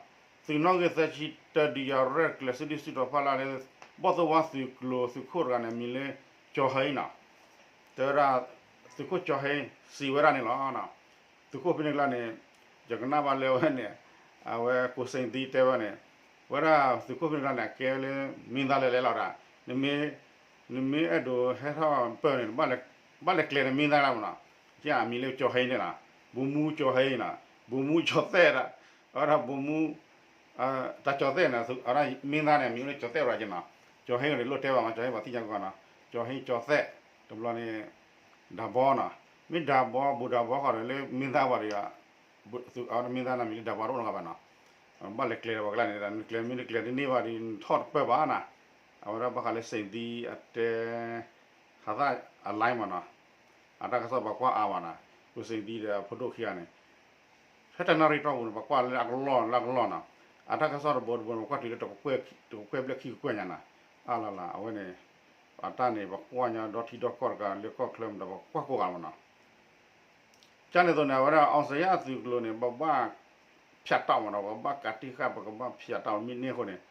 သုးနီၣ်ဂံၢ်သၢဆံတၢ ဒုးယၤရဲၣ်ကျဲၤစုဒုၣ်စုတီၤဖီလာ်လၢ ဘီၣ်သိၣ်ဝါသုးကျိၤသုးခိၣ်တဂၤန့ၣ် အမံၤလၢ ကၠီၤဟ့နီၤ, တဲဝဲဒၣ် သုးခိၣ်ကၠီၤဟ့ စံးဝဲဒၣ်န့ၣ်လီၤ. သုးခိၣ်ဖဲန့ၣ်အကျါန့ၣ် ယကနၣ်ဘၣ်လၢအဝဲန့ၣ် အဝဲကိးစ့ၣ်သံတဲဝဲန့ၣ် ဝဲဒၣ်သုးခိၣ်ဖဲန့ၣ်အကျါန့ၣ် အကဲလၢမ့ၢ်သါလဲၤလဲၤလီၤဒၣ်, နမ့ၢ်အဲၣ်ဒိးဟဲထီၣ်ပၢၢ်န့ၣ် ဘၣ်လဲၤကျဲၤန့ၣ်မ့ၢ်သါလီၤမးနီၤ, ကဲအမံၤလၢကၠီၤဟ့န့ၣ်လီၤ, ဗိုလ်မှူးကၠီၤဟ့နီၤ, ဗိုလ်မှူးကၠီၤသဲၣ်ဒီး အဝဲဒၣ်ဗိုလ်မှူး တၢ်ကၠီၤသဲၣ်န့ၣ် အဝဲဒၣ်မ့ၢ်သါန့ၣ် အမံၤလၢကၠီၤသဲၣ်ဝဲဒၣ်က့နီၤ, ကၠီၤဟ့န့ၣ်လိၣ်တဲဘၣ်မး ကၠီၤဟ့ပှၤသ့ၣ်ညါကီးနီၤ, ကၠီၤဟ့ကၠီၤသဲၣ် တဘျီန့ၣ် ဒၤဘီနီၤ, မ့ၢ်ဒၤဘီ ဘူးဒၤဘီဃီဒီးလၢမ့ၢ်သါဝဲဒၣ် သုးအဝဲမ့ၢ်သါန့ၣ် မံၤလၢဒၤဘီတအိၣ်နီတဂၤဘၣ်နီၤ, ဘၣ်လဲၤကျဲၤဒီးပှၤကျါန့ၣ် နကျဲၤမ့ၢ်နကျဲၤတန့ၢ်ဘၣ်ဒီး နထီၣ်တပၢၢ်ဘၣ်နီၤ, အဝဲဒၣ်ဘၣ်ဃးလၢစ့ၣ်သံအတဲ ဟးသၣ်အ line မးနီၤ, အတၢ်ကစီၣ်ပှၤကွၢ်အါမးနီၤ, ကိးစ့ၣ်သံဒီးအဖိဒိၣ်ခံဂၤန့ၣ် ဖဲတနၣ်ရံၣ်တီၢ်ပူၤန့ၣ် ပှၤကွၢ်လၢအကလီၢ်လၢအကလီၢ်နီၤ, အတၢ်ကစီၣ်တဘိတဘိန့ၣ် ပှၤကွၢ်တုၤလၢတကကွဲၢ်ဘျဲၣ်ခံကကွဲၢ်ညါနီၤ, အလီၤလီၤ အဝဲန့ၣ် အတၢ်န့ၣ် ပှၤကွၢ်ညါဒီထံဒီကီၢ်တကးလၢကီၢ်ချၢမးဒီး ပှၤကွၢ်ကိးဂၤမးနီၤ, ကန့ၣ်အသိးန့ၣ် အဝဲဒၣ် အောင်ဇေယျ အသုးကျိၤန့ၣ် ပဘၣ်ဖၠးတးမးနီၤ, ပကဘၣ်ကးတံၢ်ဃာ် ပကဘၣ်ဖၠးတးမ့ၢ်န့ၢ်အဃိန့ၣ်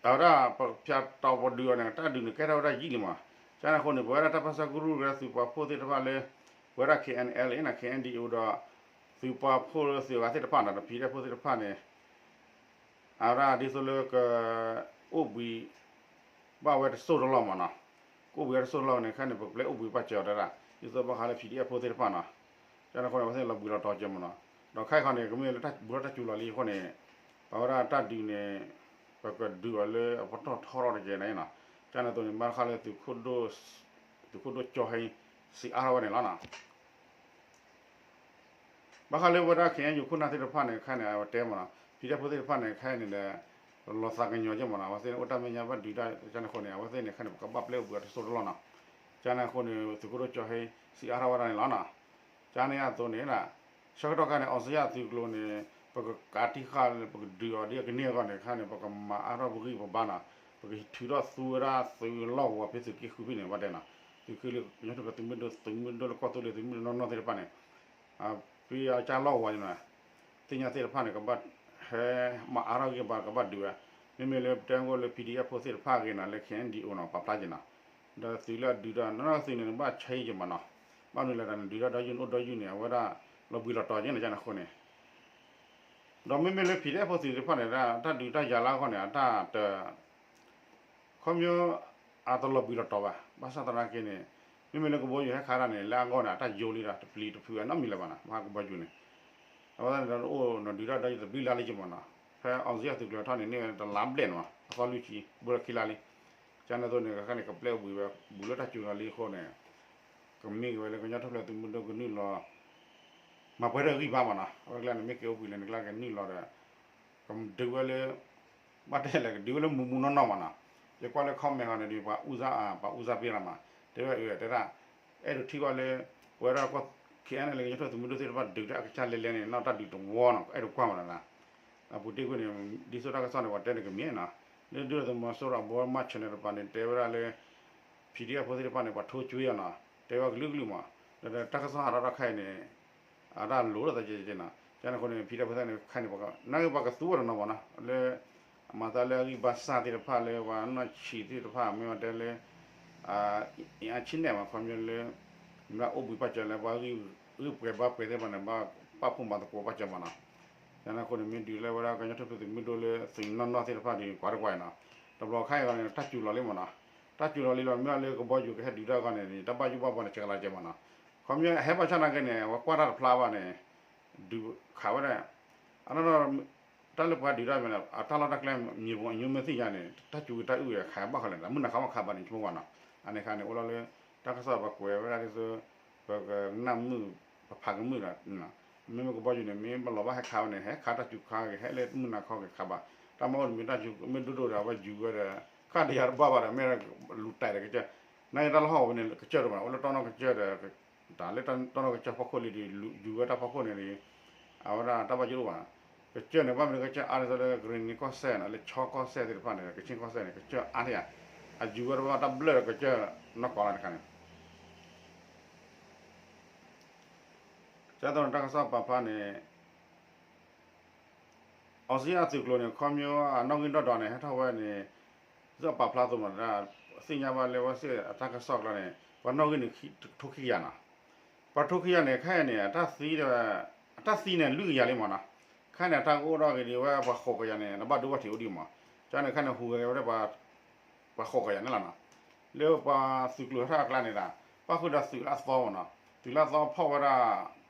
အဝဲဒၣ် ပဖၠးတးပဒုးအီၤန့ၣ် တၢ်ဒုးန့ၣ် ကဲထီၣ်ဝဲဒၣ်ယံာ်လံမး, ကန့ၣ်အဃိန့ၣ် ပဝဲဒၣ်တၢ်ပၢဆှၢကရူၢ်ကရၢသုးပာ်ဖှိၣ်သ့ၣ်တဖၣ်လၢ ပဝဲဒၣ် KNLA န့ၣ် KNDO ဒီး သုးပာ်ဖှိၣ်လၢသုးအဂၤသ့ၣ်တဖၣ်န့ၣ် ဒီး PDF ဖိသ့ၣ်တဖၣ်န့ၣ် အဝဲဒၣ်ဒ်သိးလၢက အိၣ်ဘှံး ဘၣ်ဝဲတစိၢ်တလီၢ်မးနီၤ, ကအိၣ်ဘှံးဝဲတစိၢ်တလီၢ်န့ၣ် ခဲန့ၣ် ပကပျဲအိၣ်ဘှံးပာ်စၢၤအီၤတဒၣ် ဒ်သိးဘၣ်ဃးလၢ PDF ဖိသ့ၣ်တဖၣ်နီၤ, ကန့ၣ်အဃိန့ၣ် အဝဲသ့ၣ်လီၤဘှံးလီၤတီၤကဲမးနီၤ, ဒီးခဲအံၤခီန့ၣ် ကမ့ၢ်လၢတၢ်ဘူးထီၣ်တၢ်စူၤလီၤလံအဃိန့ၣ် ပဝဲဒၣ်တၢ်ဒုးန့ၣ် ပကဒုးအီၤလၢအပတီၢ်ထီထီၣ်တကဲန့ၣ်နီၤ, ကန့ၣ်အသိးန့ၣ် ဘၣ်ဃးလၢသုးခိၣ်ဒိၣ် သုးခိၣ်ဒိၣ်ကၠီဟဲ စံးအါထီၣ်ဝဲန့ၣ်လီၤနီၤ. ဘၣ်ဃးလၢဝဲဒၣ် KNU ခိၣ်နၢ်သ့ၣ်တဖၣ်န့ၣ် ခဲန့ၣ် အဝဲတဲမးနီၤ PDF ဖိသ့ၣ်တဖၣ်န့ၣ် ခဲအံၤန့ၣ်ဒီး လီၤသးကညီၤကဲမးနီၤ အဝဲသ့ၣ်န့ၣ် အိၣ်တၢ်မဲာ်ညါဘၣ်ဒုးတၢ် ကန့ၣ်အဃိန့ၣ် အဝဲသ့ၣ်န့ၣ် ခဲန့ၣ် ပကဘၣ်ပျဲအိၣ်ဘှံးအီၤတစိၢ်တလီၢ်နီၤ, ကန့ၣ်အဃိန့ၣ် သုးခိၣ်ဒိၣ်ကၠီဟဲ စံးအါထီၣ်ဝဲဒၣ်န့ၣ်လီၤနီၤ, ကန့ၣ်အသိးန့ၣ် ဆၢကတီၢ်ခဲန့ၣ် အောင်ဇေယျ အသုးကျိၤန့ၣ် ပကကးတံၢ်ဃာ်လၢ ပကဒုးအီၤဒ်အကန့ၢ်အဂီၢ်န့ၣ် ခဲန့ၣ် ပကမၤအါထီၣ်ပဂံၢ်ပဘါနီၤ, ပကထုးထီၣ်သူဝဲဒၣ်သုးလီၢ်ကဝီၤဖဲသုးက့ဃုဖဲန့ၣ် ဘၣ်တဲနီၤ, သုးက့လၢကညီထူၣ်ဖျဲးသုးမုၢ်ဒိၣ် သုးမုၢ်ဒိၣ်လၢကီၢ်သူလ့ၤ သုးမုၢ်ဒိၣ်နီၢ်နီၢ်သ့ၣ်တဖၣ်န့ၣ် ဖဲအကၢ်လီၢ်ကဝီၤန့ၣ် သ့ၣ်ညါသ့ၣ်တဖၣ်န့ၣ် ကဘၣ်ဟဲမၤအါထီၣ်ဂံၢ်ဘါ ကဘၣ်ဒုးဝဲ, မ့မ့ၢ်လၢပတဲအိၣ်လၢ PDF ဖိသ့ၣ်တဖၣ်အဂ့ၢ်နီၤ လၢ KNDO နီၤ ပာ်ဖျါက့ၤနီၤ, ဒီးသုးလၢအဒုးတၢ်နီၢ်နီၢ်သုးန့ၣ် ဘၣ်ဆဲးယံာ်က့ၤမးနီၤ, ဘၣ်မနုၤလဲၣ် တၢ်နဒုးတၢ်ဒီယုၢ်န့ၣ် အိၣ်ဒီယုၢ်န့ၣ် အဝဲဒၣ်လီၤဘှံးလီၤတီၤက့ၤန့ၣ် ကန့ၣ်အဃိန့ၣ်, ဒီးမ့မ့ၢ်လၢ PDF ဖိသ့ၣ်တဖၣ်န့ၣ် တၢ်ဒုးတၢ်ယၤလၢအဂီၢ်န့ၣ် အတၢ်တ ခီဖျိ အတလီၤဘှံးလီၤတီၤဘၣ်, ဘၣ်ဆၣ်သနာ်က့န့ၣ် မ့မ့ၢ်လၢကဘီယူၤဟဲခးတၢ်န့ၣ် လၢအဂီၢ်န့ၣ် အတၢ်ယိလံဒီး တပျံၤတဖုးအနီတမံၤလၢၤဘၣ်နီၤ, ဘၣ်ကဘီယူၤန့ၣ်, အဝဲသတးန့ၣ်ဒီး အိၣ်နဒုးတၢ်ဒီးယတဘျုးလါလံက့ၤမးနီၤ, ဖဲ အောင်ဇေယျ သုးကျိၤထီၣ်န့ၣ် န့ၢ်ဝဲတလါဘျဲၣ်န့ၣ်မး အသီလွံၢ်ဆံ ဘူးလၢခံလါလံ, ကန့ၣ်အသိးန့ၣ် ခဲန့ၣ် ကပျဲအိၣ်ဘှံးဝဲ ဘူးလၢတၢ်စူၤလီၤလံအဃိန့ၣ် ကမ့ၢ်က့ၤဝဲလၢကညီထူၣ်ဖျဲးသုးမုၢ်ဒိၣ်ကနုာ်လီၤ မၤပှဲၤထီၣ်ဂံၢ်ဘါမးနီၤ, အဝဲကျါန့ၣ် မ့ၢ်က့ၤအိၣ်ဘှံးလၢန့ၣ်ကျါကနုာ်လီၤဒီး ကဒုးဝဲလၢ ဘၣ်တဲလဲၣ် ကဒုးဝဲလၢမူးမူးနီၢ်နီၢ်မးနီၤ, ယကွၢ်လၢ comment ဃီန့ၣ်ဒီး ပှၤအူစၢ် ပှၤအူစၢ်ပ့ၢ်လီၤမး, တဲဝဲအၢ တဲဒၣ် အဲၣ်ဒိးထံၣ်ကွၢ်လၢ ပဝဲဒၣ်ကီၢ် KNLA ကညီထူၣ်ဖျဲးသုးမုၢ်ဒိၣ်သ့ၣ်တဖၣ်ဒုးတၢ်အကစၢ်လဲၤလဲၤန့ၣ် နီၢ်တၢ်ဒုးတဝီနီၤ အဲၣ်ဒိးကွၢ်မးနီၤ, အပူၤတ့ၢ်ကွံာ်န့ၣ် ဒ်သိးတၢ်ကစီၣ်န့ၣ် ပှၤတဲန့ၣ်ကမ့ၢ်နီၤ, လၢဒုၣ်ဒါသုးမီၤစိရိၤအဘီမၢ် channel တပၤန့ၣ် တဲဝဲဒၣ်လၢ PDF ဖိသ့ၣ်တဖၣ်န့ၣ် ပှၤထိကွံာ်အီၤနီၤ, တဲဝဲကလုာ်ကလုာ်မး, ဒီးတၢ်ကစီၣ်ဟးထီၣ်တၢ်ခါအံၤန့ၣ် အတၢ်လိၤလိာ်သးကဲကဲနီၤ, ကန့ၣ်အဃိန့ၣ် PDF ဖိသ့ၣ်န့ၣ် ခဲအံၤန့ၣ် ပက နာ်က့ပှၤကသူဝဲတနီၤမးနီၤ, လၢ အမၤသးလၢအဂံၢ်ဘါစၢ်သ့ၣ်တဖၣ်လၢပှၤနီၢ်ဆံးသ့ၣ်တဖၣ် မ့ၢ်ဝဲတဲလၢ အ့ၣ်အါဆံနဲၣ်မး ခီဖျိလၢ မ့ၢ်ဒၣ်အိၣ်ဘှံးပၢ်စၢၤလၢပှၤဂုၢ်ပှဲၤဘါပှဲၤသ့ၣ်တဖၣ်န့ၣ် ဘၣ်ပာ်ဖှိၣ်မၤသကိးပၢ်စၢၤမးနီၤ. ယန့ၣ်အဃိန့ၣ် မ့ၢ်ဒုးလၢဝဲဒၣ်ကညီထူၣ်ဖျဲးသုးမုၢ်ဒိၣ်လၢသုးနီၢ်နီၢ်သ့ၣ်တဖၣ်ဒီး ကွၢ်တကွၢ်နီၤ, တဘျီခါအံၤဂီၢ်န့ၣ် တၢ်စူၤလီၤလံမးနီၤ, တၢ်စူၤလီၤလံလီၤ မ့ၢ်အီၤလၢကဘီယူၤကဟဲဒုးတၢ်အဂီၢ်န့ၣ် တၢ်ဘၣ်ယိၣ်ဘၣ်ဘှီန့ၣ် စှၤလီၤကဲမးနီၤ, ခီဖျိဟဲဘၣ်ဆၣ်နာ်က့န့ၣ် အဝဲကွၢ်တၢ်တဖျါဘၣ်န့ၣ် ဒုးခးဝဲဒၣ် အနီၢ်နီၢ် တၢ်လၢပှၤဒုးတၢ်မ့ၢ် အတၢ်လီၢ်တၢ်ကျဲမံၤပူၤအညိမ့ၢ်သ့ၣ်ညါန့ၣ် တၢ်စူၤက့ၤတၢ်အုၣ်ဝဲခးဘၣ်ဃီလဲၣ် မုၢ်နၤခီဘၣ်ခးဘၣ်န့ၣ် ဆိကမိၣ်ဝဲနီၤ, အန့ၣ်ခါန့ၣ် အိၣ်လီၤလၢ တၢ်ကစီၣ်ပှၤကွဲးဝဲဒၣ်ဒ်သိး ပကနၣ်မုာ် ပဖးကမုာ်ဒီး မ့မ့ၢ်ကဘီယူၤန့ၣ် မ့ၢ်ပလီၤဘၣ်ဟဲခးဝဲန့ၣ် ဟဲခးတၢ်စူၤခါက့ၤ ဟဲလၢမုၢ်နၤခီက့ၤခးဘၣ်, တၢ်မၤအိၣ်တမံၤတၢ်စူၤမ့ၢ်ဒိၣ်ဒိၣ်ဒီး အဝဲယူၤဝဲဒီး ခးတယၤတဘၣ်ဘၣ်ဒီး မ့ၢ်လူၤတဲာ်ဒီးကစၢၢ်, နာ်က့တၢ်လီၢ်ဟီၣ်ဝဲန့ၣ် ကစၢၢ်တမး အိၣ်လၢတီနီၢ်ကစၢၢ်ဒီး တၢ်လၢတီနီၢ်ကစၢၢ်ဖီခိၣ်လံဒီး ယူၤဝဲတၢ်ဖီခိၣ်န့ၣ်ဒီး အဝဲဒၣ်တၢ်ဘၣ်ယိၣ်တအိၣ်ဘၣ်, ကစၢၢ်န့ၣ် ဘၣ်မနုၤကစၢၢ်အါဒ်သိးလၢကရ့ၣ်နံၤကီၢ်စဲၣ်န့ၣ် လၢခၠီကီၢ်စဲၣ်သ့ၣ်တဖၣ်န့ၣ် ကခ့ၣ်ကီၢ်စဲၣ်န့ၣ် ကစၢၢ်အါထီၣ်ဧါ, အယူၤဝဲတဘၣ်တၢ်ဘျၢၣ်ဒီးကစၢၢ်နီၢ်ကီၢ်လီၤတခါန့ၣ် ကသိးန့ၣ် တၢ်ကစီၣ်ပာ်ဖျါန့ၣ် အီစံယၣ်သုးကျိၤန့ၣ် ခီဖျိအနီၣ်ဂံၢ်ဒီးဒီးန့ၣ် ဟဲထီၣ်ဝဲန့ၣ် သုးပာ်ဖျါအသိးမး သ့ၣ်ညါဘၣ်လၢဝဲစ့ၢ်အတၢ်ကစီၣ်ကျါန့ၣ် ပှၤနီၣ်ဂံၢ်န့ၣ် ထိခံကယၤနီၤ, ပှၤထိခံကယၤန့ၣ် ခဲအံၤန့ၣ် အတၢ်သံဒီး အတၢ်သံန့ၣ် လွံၢ်ကယၤလံမးနီၤ, ခဲအံၤန့ၣ် အတၢ်ကအိၣ်ဒီးဂ့ၤဒံးဝဲပှၤဃိးကယၤန့ၣ် နဘၣ်ဒိဘၣ်ထံးအိၣ်ဒံးမး, ကန့ၣ်ခဲအံၤန့ၣ် ဟူးဂဲၤဝဲဒၣ် ပှၤဃိးကယၤန့ၣ်လီၤနီၤ, လၢပှၤသုးကျိၤဟဲထီၣ်အကျါန့ၣ်ဒီး ပၣ်ဃုာ်ဒီးသုးလၢအသီမးနီၤ, သုးလၢအသီဖီၣ်ဝဲဒၣ်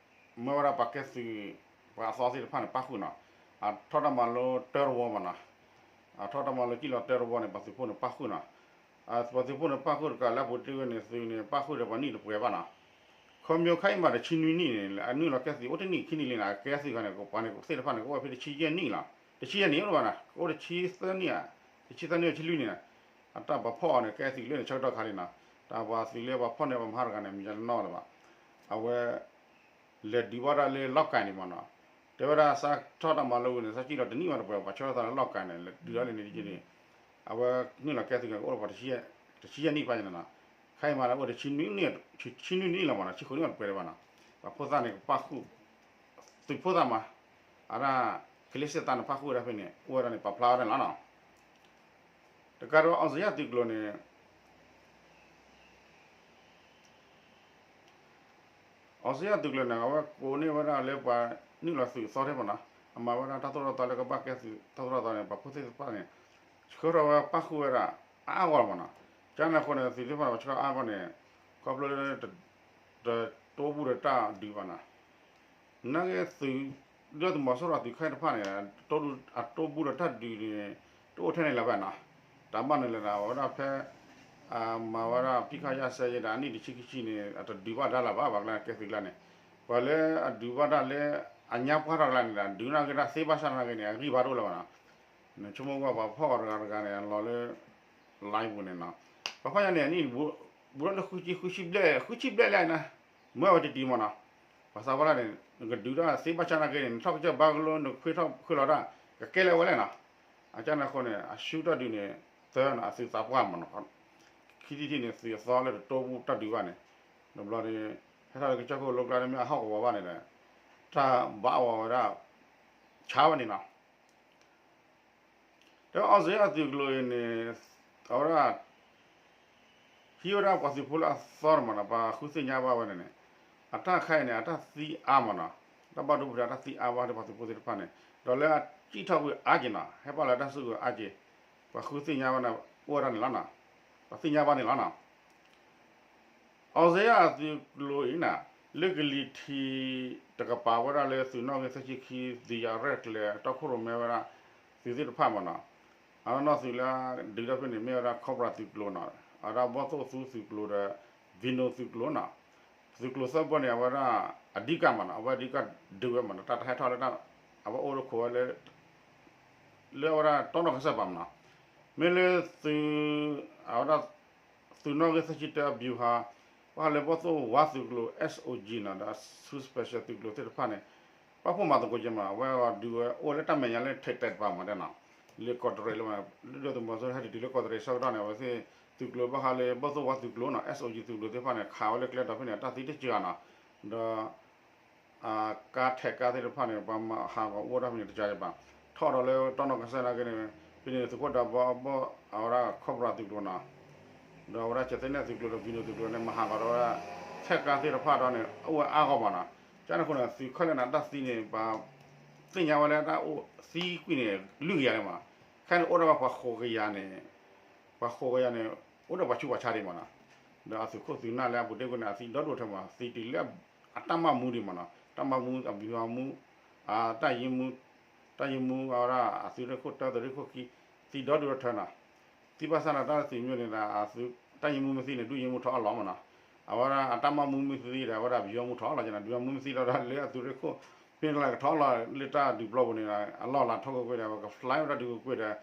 မၢဝဲဒၣ်ပှၤကဲသုး ပှၤအသီသ့ၣ်တဖၣ်န့ၣ် ပၣ်ဃုာ်နီၤ, အထီၣ်တၢ်မၤလိတၢတဝီမးနီၤ, အထီၣ်တၢ်မၤလိစံၣ်လီၤတၢတဝီန့ၣ် ပှၤသုးဖိန့ၣ်ပၣ်ဃုာ်နီၤ, ပှၤသုးဖိန့ၣ်ပၣ်ဃုာ်တကးလၢအပူၤတ့ၢ်ဝဲန့ၣ် သုးန့ၣ် ပၣ်ဃုာ်ဒီးပှၤနံၣ်တပှဲၤဘၣ်နီၤ, ခီမ့ၢ်ခဲအံၤမးတဆံနွံနံၣ်န့ၣ် အနုာ်လီၤကဲသုးအိၣ်တနံၣ်ခံနံၣ်လံနီၤ, ကဲသုးခါန့ၣ် ပှၤန့ၣ်သ့ၣ်တဖၣ်န့ၣ် ကအိၣ်ဖဲတဆံယဲၢ်နံၣ်လီၤ, တဆံယဲၢ်နံၣ်အိၣ်ဘၣ်နီၤ, ကအိၣ်တဆံသၢနံၣ်ဧါ, တဆံသၢနံၣ်တဆံလွံၢ်နံၣ်နီၤ, အတၢ်ပာ်ဖီၣ်အီၤန့ၣ် ကဲသုးလၢန့ၣ်ဆၢကတီၢ်ခါလံနီၤ, တၢ်ပှၤသုးလၢပှၤဖီၣ်န့ၢ်ပှၤမဟါတဂၤန့ၣ် မ့ၢ်ယါတနီၣ်လၢၤဘၣ်, အဝဲ လဲၤဒုးဘၣ်တၢ်လၢလီၢ်ကၤန့ၣ်မးနီၤ, တဲဝဲဒၣ်စးထီၣ်တၢ်မၤလိဝံၤန့ၣ် စးစံၣ်လီၤတနံၣ်မးတပှဲၤ ပှၤဆၢထၢၣ်သးလၢလီၢ်ကၤန့ၣ် လဲၤဒုးတၢ်လၢန့ၣ်တက့ၢ်န့ၣ်, အဝဲနုာ်လီၤကဲသုးကအိၣ်ဒီးပှၤတဆံယဲၢ်နံၣ်ပၣ်န့ၣ်နီၤ, ခဲအံၤမးလၢအိၣ်တဆံနွံနံၣ်လံမးနီၤ, ဆံဃုနံၣ်မးတပှဲၤဒံးဘၣ်နီၤ, ပှၤဖိသၣ်န့ၣ်ကပၣ်ဃုာ် သုးဖိသၣ်မး, အဒၣ် ကလ့စ့ၣ်သးန့ၣ်ပၣ်ဃုာ်ဝဲဒၣ်ဖဲန့ၣ် အိၣ်ဝဲဒၣ်န့ၣ် ပာ်ဖျါဝဲဒၣ်န့ၣ်လီၤနီၤ, တကးဒီးအီစံယၣ်သုးကျိၤန့ၣ် အီစံယၣ်သုးကျိၤန့ၣ် အဝဲကိးန့ၢ်ဝဲဒၣ်လၢပှၤနုာ်လီၤသုးအသီသ့ၣ်မးနီၤ, အမၤဝဲဒၣ်တၢ်သိၣ်တၢ်သီလၢကဘၣ်ကဲသုးတၢ်သိၣ်တၢ်သီန့ၣ် ပှၤဖိသ့ၣ်တဖၣ်န့ၣ် ဆှၢထီၣ်ဝဲပၣ်ဃုာ်ဝဲဒၣ် အါအါဂီၢ်ဂီၢ်မးနီၤ, ကန့ၣ်အဃိန့ၣ် သုးသ့ၣ်တဖၣ်န့ၣ် ပှၤဆှၢအါဂီၢ်န့ၣ် ခီဖျိလၢ တတိဘူးဒီးတၢ်ဒုးဘၣ်နီၤ, နာ်က့သုး ဒုၣ်ဒါသုးမီၤစိရိၤအသုးခဲတဖၣ်န့ၣ် အတိဘူးဒီးတၢ်ဒုးန့ၣ် တအိၣ်ထဲန့ၣ်လၢၤဘၣ်နီၤ, တၢ်မၤနုၤလဲၣ်ဒီး အဝဲဒၣ်ဖဲ မၤဝဲဒၣ်ဖံးခါယါစဲယဲဒီး အနံၣ်တဆံခံဆံန့ၣ် အတဒုးဘၣ်တၢ်လၢၤဘၣ် ပှၤကျါကဲသုးကျါန့ၣ်, ပှၤလၢအဒုးဘၣ်တၢ်လၢ အညါပှၢ်ထီၣ်ကျါန့ၣ်ဒီး ဒုးနာ်က့တၢ်သ့ဘၣ်ဆၣ်နာ်က့န့ၣ် အဂံၢ်ဘါတအိၣ်လၢၤဘၣ်နီၤ, နဆိကမိၣ်ကွၢ်ပှၤဖီၣ်အီၤတဂၤတဂၤန့ၣ် အလီၤလၢ line ပူၤန့ၣ်နီၤ, ပှၤဖီၣ်ညါန့ၣ် အနံၣ် ဘူးထီၣ်လၢဃုဆံ ဃုဆံဘျဲၣ် ဃုဆံဘျဲၣ်လံန့ၣ်, မၢဝဲတတံၤမးနီၤ, ပှၤသးပှၢ်တၢ်န့ၣ် နကဒုးတၢ်သ့ဘၣ်ဆၣ်နာ်က့န့ၣ် နထီၣ်ကစၢၢ်ဘါကလိ နခွ့ထီၣ်ခွ့လီၤတၢ် ကကဲလၢာ်ဝဲလဲၣ်နီၤ, အကန့ၣ်အဃိန့ၣ် အဆူၣ်တၢ်ဒုးန့ၣ် သၢနီၤ အသုးသးပှၢ်မးနီၤ, ခံထံၣ်ထံၣ်န့ၣ် သုးအသီလၢတတိဘူးတၢ်ဒုးဘၣ်န့ၣ်, တဘျီဒီး ဟဲထီၣ်လၢကစၢၢ်ခိၣ်လိကျါန့ၣ် မ့ၢ်အဟီၣ်ကဝီၤဘၣ်န့ၣ်ဒီး တၢ်ဘၣ်ဝဲဒၣ် ဆါဝဲန့ၣ်နီၤ ဒီးအီစံယၣ်အသုးကျိၤအံၤန့ၣ် အဝဲဒၣ် ဟံးဝဲဒၣ်ပှၤသုးဖိလၢအသီတမးနီၤ ပှၤဃုသ့ၣ်ညါဘၣ်ဝဲန့ၣ်န့ၣ် အတၢ်ခါအံၤန့ၣ် အတၢ်သံအါမးနီၤ, တၢ်ဘၣ်ဒိဘၣ်ထံးအတၢ်သံအါဘၣ်ဒီးပှၤသုးဖိသ့ၣ်တဖၣ်န့ၣ် ဒီးလၢအစံၣ်ထီၣ်ကွံာ်အါက့ၤနီၤ ဟဲပာ်လီၤတၢ်စုကဝဲၤအါက့ၤ ပှၤဃုသ့ၣ်ညါဘၣ်န့ၣ် အိၣ်ဝဲဒၣ်န့ၣ်လီၤနီၤ, ပှၤသ့ၣ်ညါဘၣ်န့ၣ်လီၤနီၤ အီစံယၣ်အသုးကျိၤအံၤန့ၣ် လၢကလံၤထံးတကပၤဝဲဒၣ်လၢသုးနီၣ်ဂံၢ်သၢဆံခံ သုးယၤရဲၣ်ကျဲၤ တီခိၣ်ရိၣ်မဲဝဲဒၣ် သုးသ့ၣ်တဖၣ်မးနီၤ, အနီၢ်နီၢ်သုးလၢဒုးတၢ်ဖဲန့ၣ် မ့ၢ်ဝဲဒၣ် Cobra သုးကျိၤနီၤ, အဝဲဒၣ်ဘီၣ်သိၣ်သူသုးကျိၤဒီး Vino သုးကျိၤနီၤ, သုးကျိၤသၢဘီန့ၣ် အဝဲဒၣ် အဓိကမးနီၤ, အဝဲအဓိကဒုးဝဲမးနီၤ, တၢ်တဟဲထီၣ်လၢ အဝဲအိၣ်လၢခိးဝဲလၢ လၢအဝဲဒၣ်တီနီၢ်ကစၢ်ဘၣ်မးနီၤ, မ့ၢ်လၢသုး အဝဲဒၣ် သုးနီၣ်ဂံၢ်သၢဆံတၢ ဗျူဟာ ဘၣ်ဃးလၢဘီၣ်သိၣ်ဝါသုးကျိၤ SOG နီၤ ဒီး Special သုးကျိၤသ့ၣ်တဖၣ်န့ၣ် ပာ်ဖှိၣ်မၤသကိးက့ၤမး အဝဲဒုးဝဲအိၣ်လၢတၢ်မဲာ်ညါလၢ ထိပ်တိုက် တကပၤမးတဲနီၤ, လၢကီးတရံးလၢ ဒုၣ်ဒါသုးမီၤစိရိၤဟဲတတုၤလၢကီးတရံးဆၢကတီၢ်န့ၣ် အဝဲသ့ၣ်သုးကျိၤဘၣ်ဃးလၢဘီၣ်သိၣ်ဝါသုးကျိၤနီၤ SOG သုးကျိၤသ့ၣ်တဖၣ်န့ၣ် ခးဝဲလၢကျဲဒီးဖဲန့ၣ် အတၢ်သံတစှၤနီၤ, ဒီး ကါထဲးကါသ့ၣ်တဖၣ်န့ၣ် ပှၤမၤဟးဂီၤအိၣ်ဒၣ်ဖဲန့ၣ်တကပၤ, ထီၣ်ဒီးလၢတီနီၢ်ကစၢ်နာ်က့န့ၣ် ဖဲန့ၣ်သုးခိၣ်ဒးဘီဘီၣ် အဝဲဒၣ် Cobra သုးကျိၤနီၤ, ဒီးအဝဲဒၣ်ကၠဲးသဲနဲၣ်သုးကျိၤဒီး ပံၤဒိၣ်သုးကျိၤန့ၣ် မၤဟးဂီၤဒီးဝဲဒၣ် ထဲၣ်ကါသ့ၣ်တဖၣ်ဒီးန့ၣ် အိၣ်ဝဲအါဂီၢ်မးနီၤ. ကန့ၣ်အဃိန့ၣ် သုးခဲလၢာ်န့ၣ် တၢ်သံန့ၣ် ပှၤ သ့ၣ်ညါဝဲလၢတၢ်အိၣ်သံကွံာ်န့ၣ် လွံၢ်ကယၤလံမးနီၤ. ခဲန့ၣ်အိၣ်ဒၣ်ဘၣ်ပှၤဃိးကယၤန့ၣ် ပှၤဃိးကယၤန့ၣ် အိၣ်ဒီးပှၤဆူးပှၤဆါဒံးမးနီၤ. ဒီးအသုးခိၣ်သုးနၢ်လၢအပူၤတ့ၢ်ကွံာ်န့ၣ် အသံဒီဒူၣ်ထဲမး သံတုၤလၢအတၢ်မၢမူဒံးမးနီၤ. တၢ်မၢမူ အဘံၤမူ အတၢ်ယ့မူ တၢ်ယ့မူ အဝဲဒၣ်အသုးရ့ၣ်ခိၣ်တၢ သုးရ့ၣ်ခိၣ်ခံ သံဒီဒူၣ်ထဲနီၤ. သံဘၣ်ဆၣ်န့ၣ် တၢ်သုးမ့ၢ်န့ၣ်ဒီး တၢ်ယ့မူမ့ၢ်သံန့ၣ် ဒုၣ်ယ့မူထီၣ်အလီၢ်မးနီၤ. အဝဲဒၣ်အတၢ်မၢမူမ့ၢ်သံဒီး အဝဲဒၣ်ဘံၤမူထီၣ်အလီၢ်ကန့ၣ် ဘံၤမူမ့ၢ်သံဒီးလၢအသုးရ့ၣ်ခိၣ် ဖဲန့ၣ်လၢကထီၣ်အလီၢ်လၢတၢ်ဒုးပျီပူၤန့ၣ် အလီၢ်လၤထီၣ်ကွ့ၢ်ကွ့ၢ်ဒီး ပှၤ fly ဝဲဒၣ်ဒုးကွ့ၢ်ကွ့ၢ်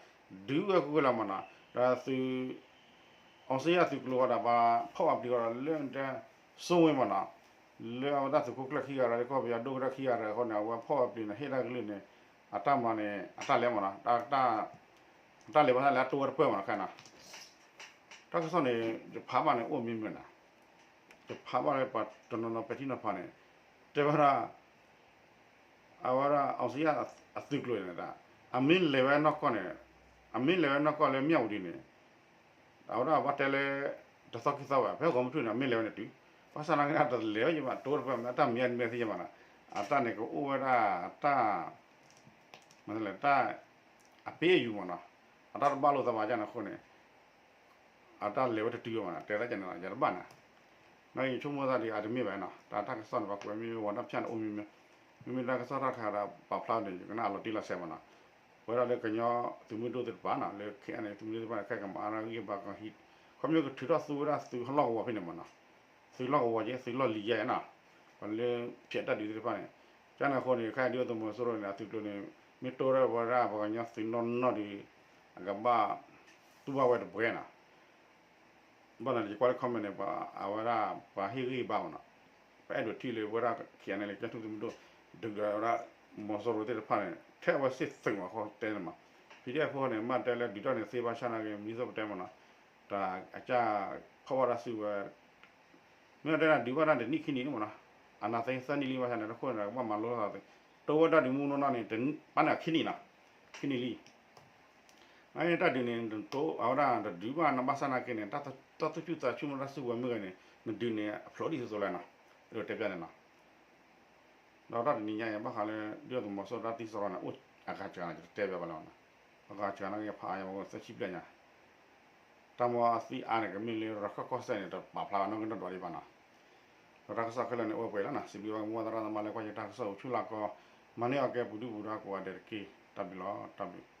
ဒီး ဒုးဝဲကွ့ၢ်ကွ့ၢ်လီၤမးနီၤ. ဒီးသုး အောင်ဇေယျ သုးကျိၤဝဲဒၣ် ပှၤဖီၣ်အပျံၤဝဲဒီးလၢတဲ စိဝ့မးနီၤ, လၢအဝဲဒၣ်သုးခိၣ်ကျၢၢ်ခံဂၤဒီး ကီၢ်ပယီၤဒိၣ်ကတၢၢ်ခံဂၤဒီးအဃိန့ၣ် အဝဲဖီၣ်အပျံၤန့ၣ် ဟ့ၣ်တၢ်ကလုၢ်န့ၣ် အတၢ်မၤန့ၣ် အတၢ်လဲၤမးနီၤ, တၢ်လဲၤဘၣ်ဆၣ်လၢအတိဝဲတပၢၢ်မးနီၤခဲနီၤ. တၢ်ကစီၣ်န့ၣ် ယဖးဘၣ်န့ၣ် အိၣ်မံမုာ်နီၤ, ယဖးဘၣ်လၢပှၤတနီၤနီၤပဲာ်ထံနီၤဖးန့ၣ် တဲဝဲဒၣ် အဝဲဒၣ် အောင်ဇေယျ အသုးကျိၤန့ၣ် အမ့ၢ်လဲၤဝဲနီၢ်ကီၢ်န့ၣ်, အမ့ၢ်လဲၤဝဲနီၢ်ကီၢ်လၢမၠၣ်ဝတံၤန့ၣ် အဝဲဒၣ်ဘၣ်တဲလၢ တသီခံသီဘၣ် ဖဲဂီၤမုၢ်ထူၣ်န့ၣ် အမ့ၢ်လဲၤဝဲန့ၣ်တုၤ, ဘၣ်ဆၣ်သနာ်က့ တလဲၤဝဲယဘၣ် တိဝဲတပၢၢ် အတၢ်မံၤအမံၤသ့ၣ်ညါဘၣ်နီၤ, အတၢ်န့ၣ်ကအိၣ်ဝဲဒၣ်တၢ် မ့ၢ်လဲၣ်တၢ် အပ့ၢ်အယူၢ်မးနီၤ, အတၢ်တဘၣ်လိာ်သးဘၣ်ကန့ၣ်အဃိန့ၣ် အတၢ်လဲၤဝဲတတုၤဝဲမးနီၤ, တဲတၢ်ကန့ၣ်နီၤ ယတဘၣ်နီၤ, နာ်က့ယဆိကမိၣ်သးဒ်အတမ့ၢ်ဘၣ်နီၤ, တၢ်တၢ်ကစီၣ်န့ၣ် ပှၤကွဲးမ့ၢ်ဝဲဒၣ်ဖၠၣ်န့ၣ်အိၣ်မ့ၢ်မ့ၢ်, မ့မ့ၢ်တၢ်ကစီၣ်တၢ်တခါဒီး ပာ်ဖျါန့ၣ် ယကနၣ်အလီၤတံၢ်လီၤဆဲးမးနီၤ, ပဝဲဒၣ်လၢကညီသုးမုၢ်ဒိၣ်သ့ၣ်တဖၣ်နီၤ လၢ ခဲအံၤန့ၣ် သုးမုၢ်ဒိၣ်သ့ၣ်တဖၣ်န့ၣ် ခဲကမၤအါထီၣ်ဂံၢ်ဘါကီဟံး, ခီဖျိကထုးထီၣ်သူဝဲဒၣ်သုးဟီၣ်လီၢ်ကဝီၤဖဲန့ၣ်မးနီၤ, သုးလီၢ်ကဝီၤက့ သုးလီၢ်လံၤယဲနီၤ, ပှၤလၢဖျဲးတၢ်ဒုးသ့ၣ်တဖၣ်န့ၣ်, ကန့ၣ်အဃိန့ၣ် ခဲအံၤဒုၣ်ဒါသုးမီၤစိရိၤန့ၣ် အသုးကျိၤန့ၣ် မ့ၢ်တိၢ်ထီၣ်ဝဲဒၣ်ပှၤကညီသုးနီၢ်နီၢ်ဒီး အကဘၣ်တူၢ်ဘၣ်ဝဲတပှဲၤနီၤ ဘၣ်န့ၣ် ယကွၢ်လၢ comment န့ၣ် ပှၤအဝဲဒၣ် ပှၤဟ့ၣ်ဂံၢ်ဘါမးနီၤ, ပအဲၣ်ဒိးထံၣ်လၢပဝဲဒၣ် ခဲအံၤန့ၣ် လၢကၠီထူၣ်သုးမုၢ်ဒိၣ် ဒုၣ်ဒါဝဲဒၣ် မီၤစိရိၤသ့ၣ်တဖၣ်န့ၣ် ထဲဝဲစ့ၢ်သုးမးဃီတဲန့ၣ်မး, ဖံဒဲဖိန့ၣ် မ့ၢ်တဲလၢဒုးတၢ်န့ၣ်သ့ဘၣ်ဆၣ်နာ်က့ မံၤစိၣ်ပတဲမးနီၤ, တၢ်အကၢ်ဖီၣ်ဘၣ်တၢ်စုကဝဲၤ မ့ၢ်တဲဒၣ်ဒုးဘၣ်တၢ်တနံၣ်ခံနံၣ်န့ၣ်မးနီၤ, အနၢ်သ့သၢနံၣ်လံဘၣ်ဆၣ်န့ၣ် တခိၣ်န့ၣ် ကဘၣ်မၤလိသးသ့, တိဝဲတၢ်ဒုးမူနီၢ်နီၢ်န့ၣ် ပာ်န့ၢ်အခံနံၣ်နီၤ, ခံနံၣ်လံ နာ်က့တၢ်ဒုးန့ၣ် တတိၢ်အဝဲဒၣ်တဒုးဘၣ်နီၤဘၣ်ဆၣ်နာ်က့န့ၣ် တၢ်သူၣ်ဆူၣ်သးဆူၣ်မ့ၢ်တၢ်စုကဝဲၤမ့ၢ်ဂ့ၤန့ၣ် နဒုးန့ၣ်အဖျိးဒ်သိးသိးလဲၣ်နီၤ, အဲၣ်ဒိးတဲပျးန့ၣ်နီၤ, ဒီးတၢ်တနံၤညါအံၤ ဘၣ်ဃးလၢ ဒုၣ်ဒါသုးမီၤစိရိၤတၢ်သံစရီန့ၣ် အိၣ်အဂၤစှၤနီၤ ယတတဲပျးဘၣ်လၢၤဘၣ်နီၤ, အဂၤစှၤနာ်က့ဖးအါယၤမ့ၢ်သၢဆံဘျဲၣ်ညါ တၢ်မ့ၢ်အသံအါန့ၣ် ကမ့ၢ်လၢရခၢၣ်ကီၢ်စဲၣ်န့ၣ် တပာ်ဖျါဘၣ်နီၢ်ကနီၣ်ဒွးဒံးဘၣ်နီၤ, ဒီးတၢ်ကစီၣ်ခဲလၢာ်န့ၣ် အိၣ်ပှဲၤလီၤနီၤ, စံးဘျုးဘၣ်ကမူၣ်သရၣ်သမါလၢကွၢ်ယတၢ်ကစီၣ်အိၣ်ဆူၣ်လၢကီၢ်, မၤန့ၢ်အီၤကဲပူၤဒုၣ်ပူၤဒါကိးဂၤဒဲးတက့ၢ်, တၢ်ဘျုးလီၤ, တၢ်ဘျုး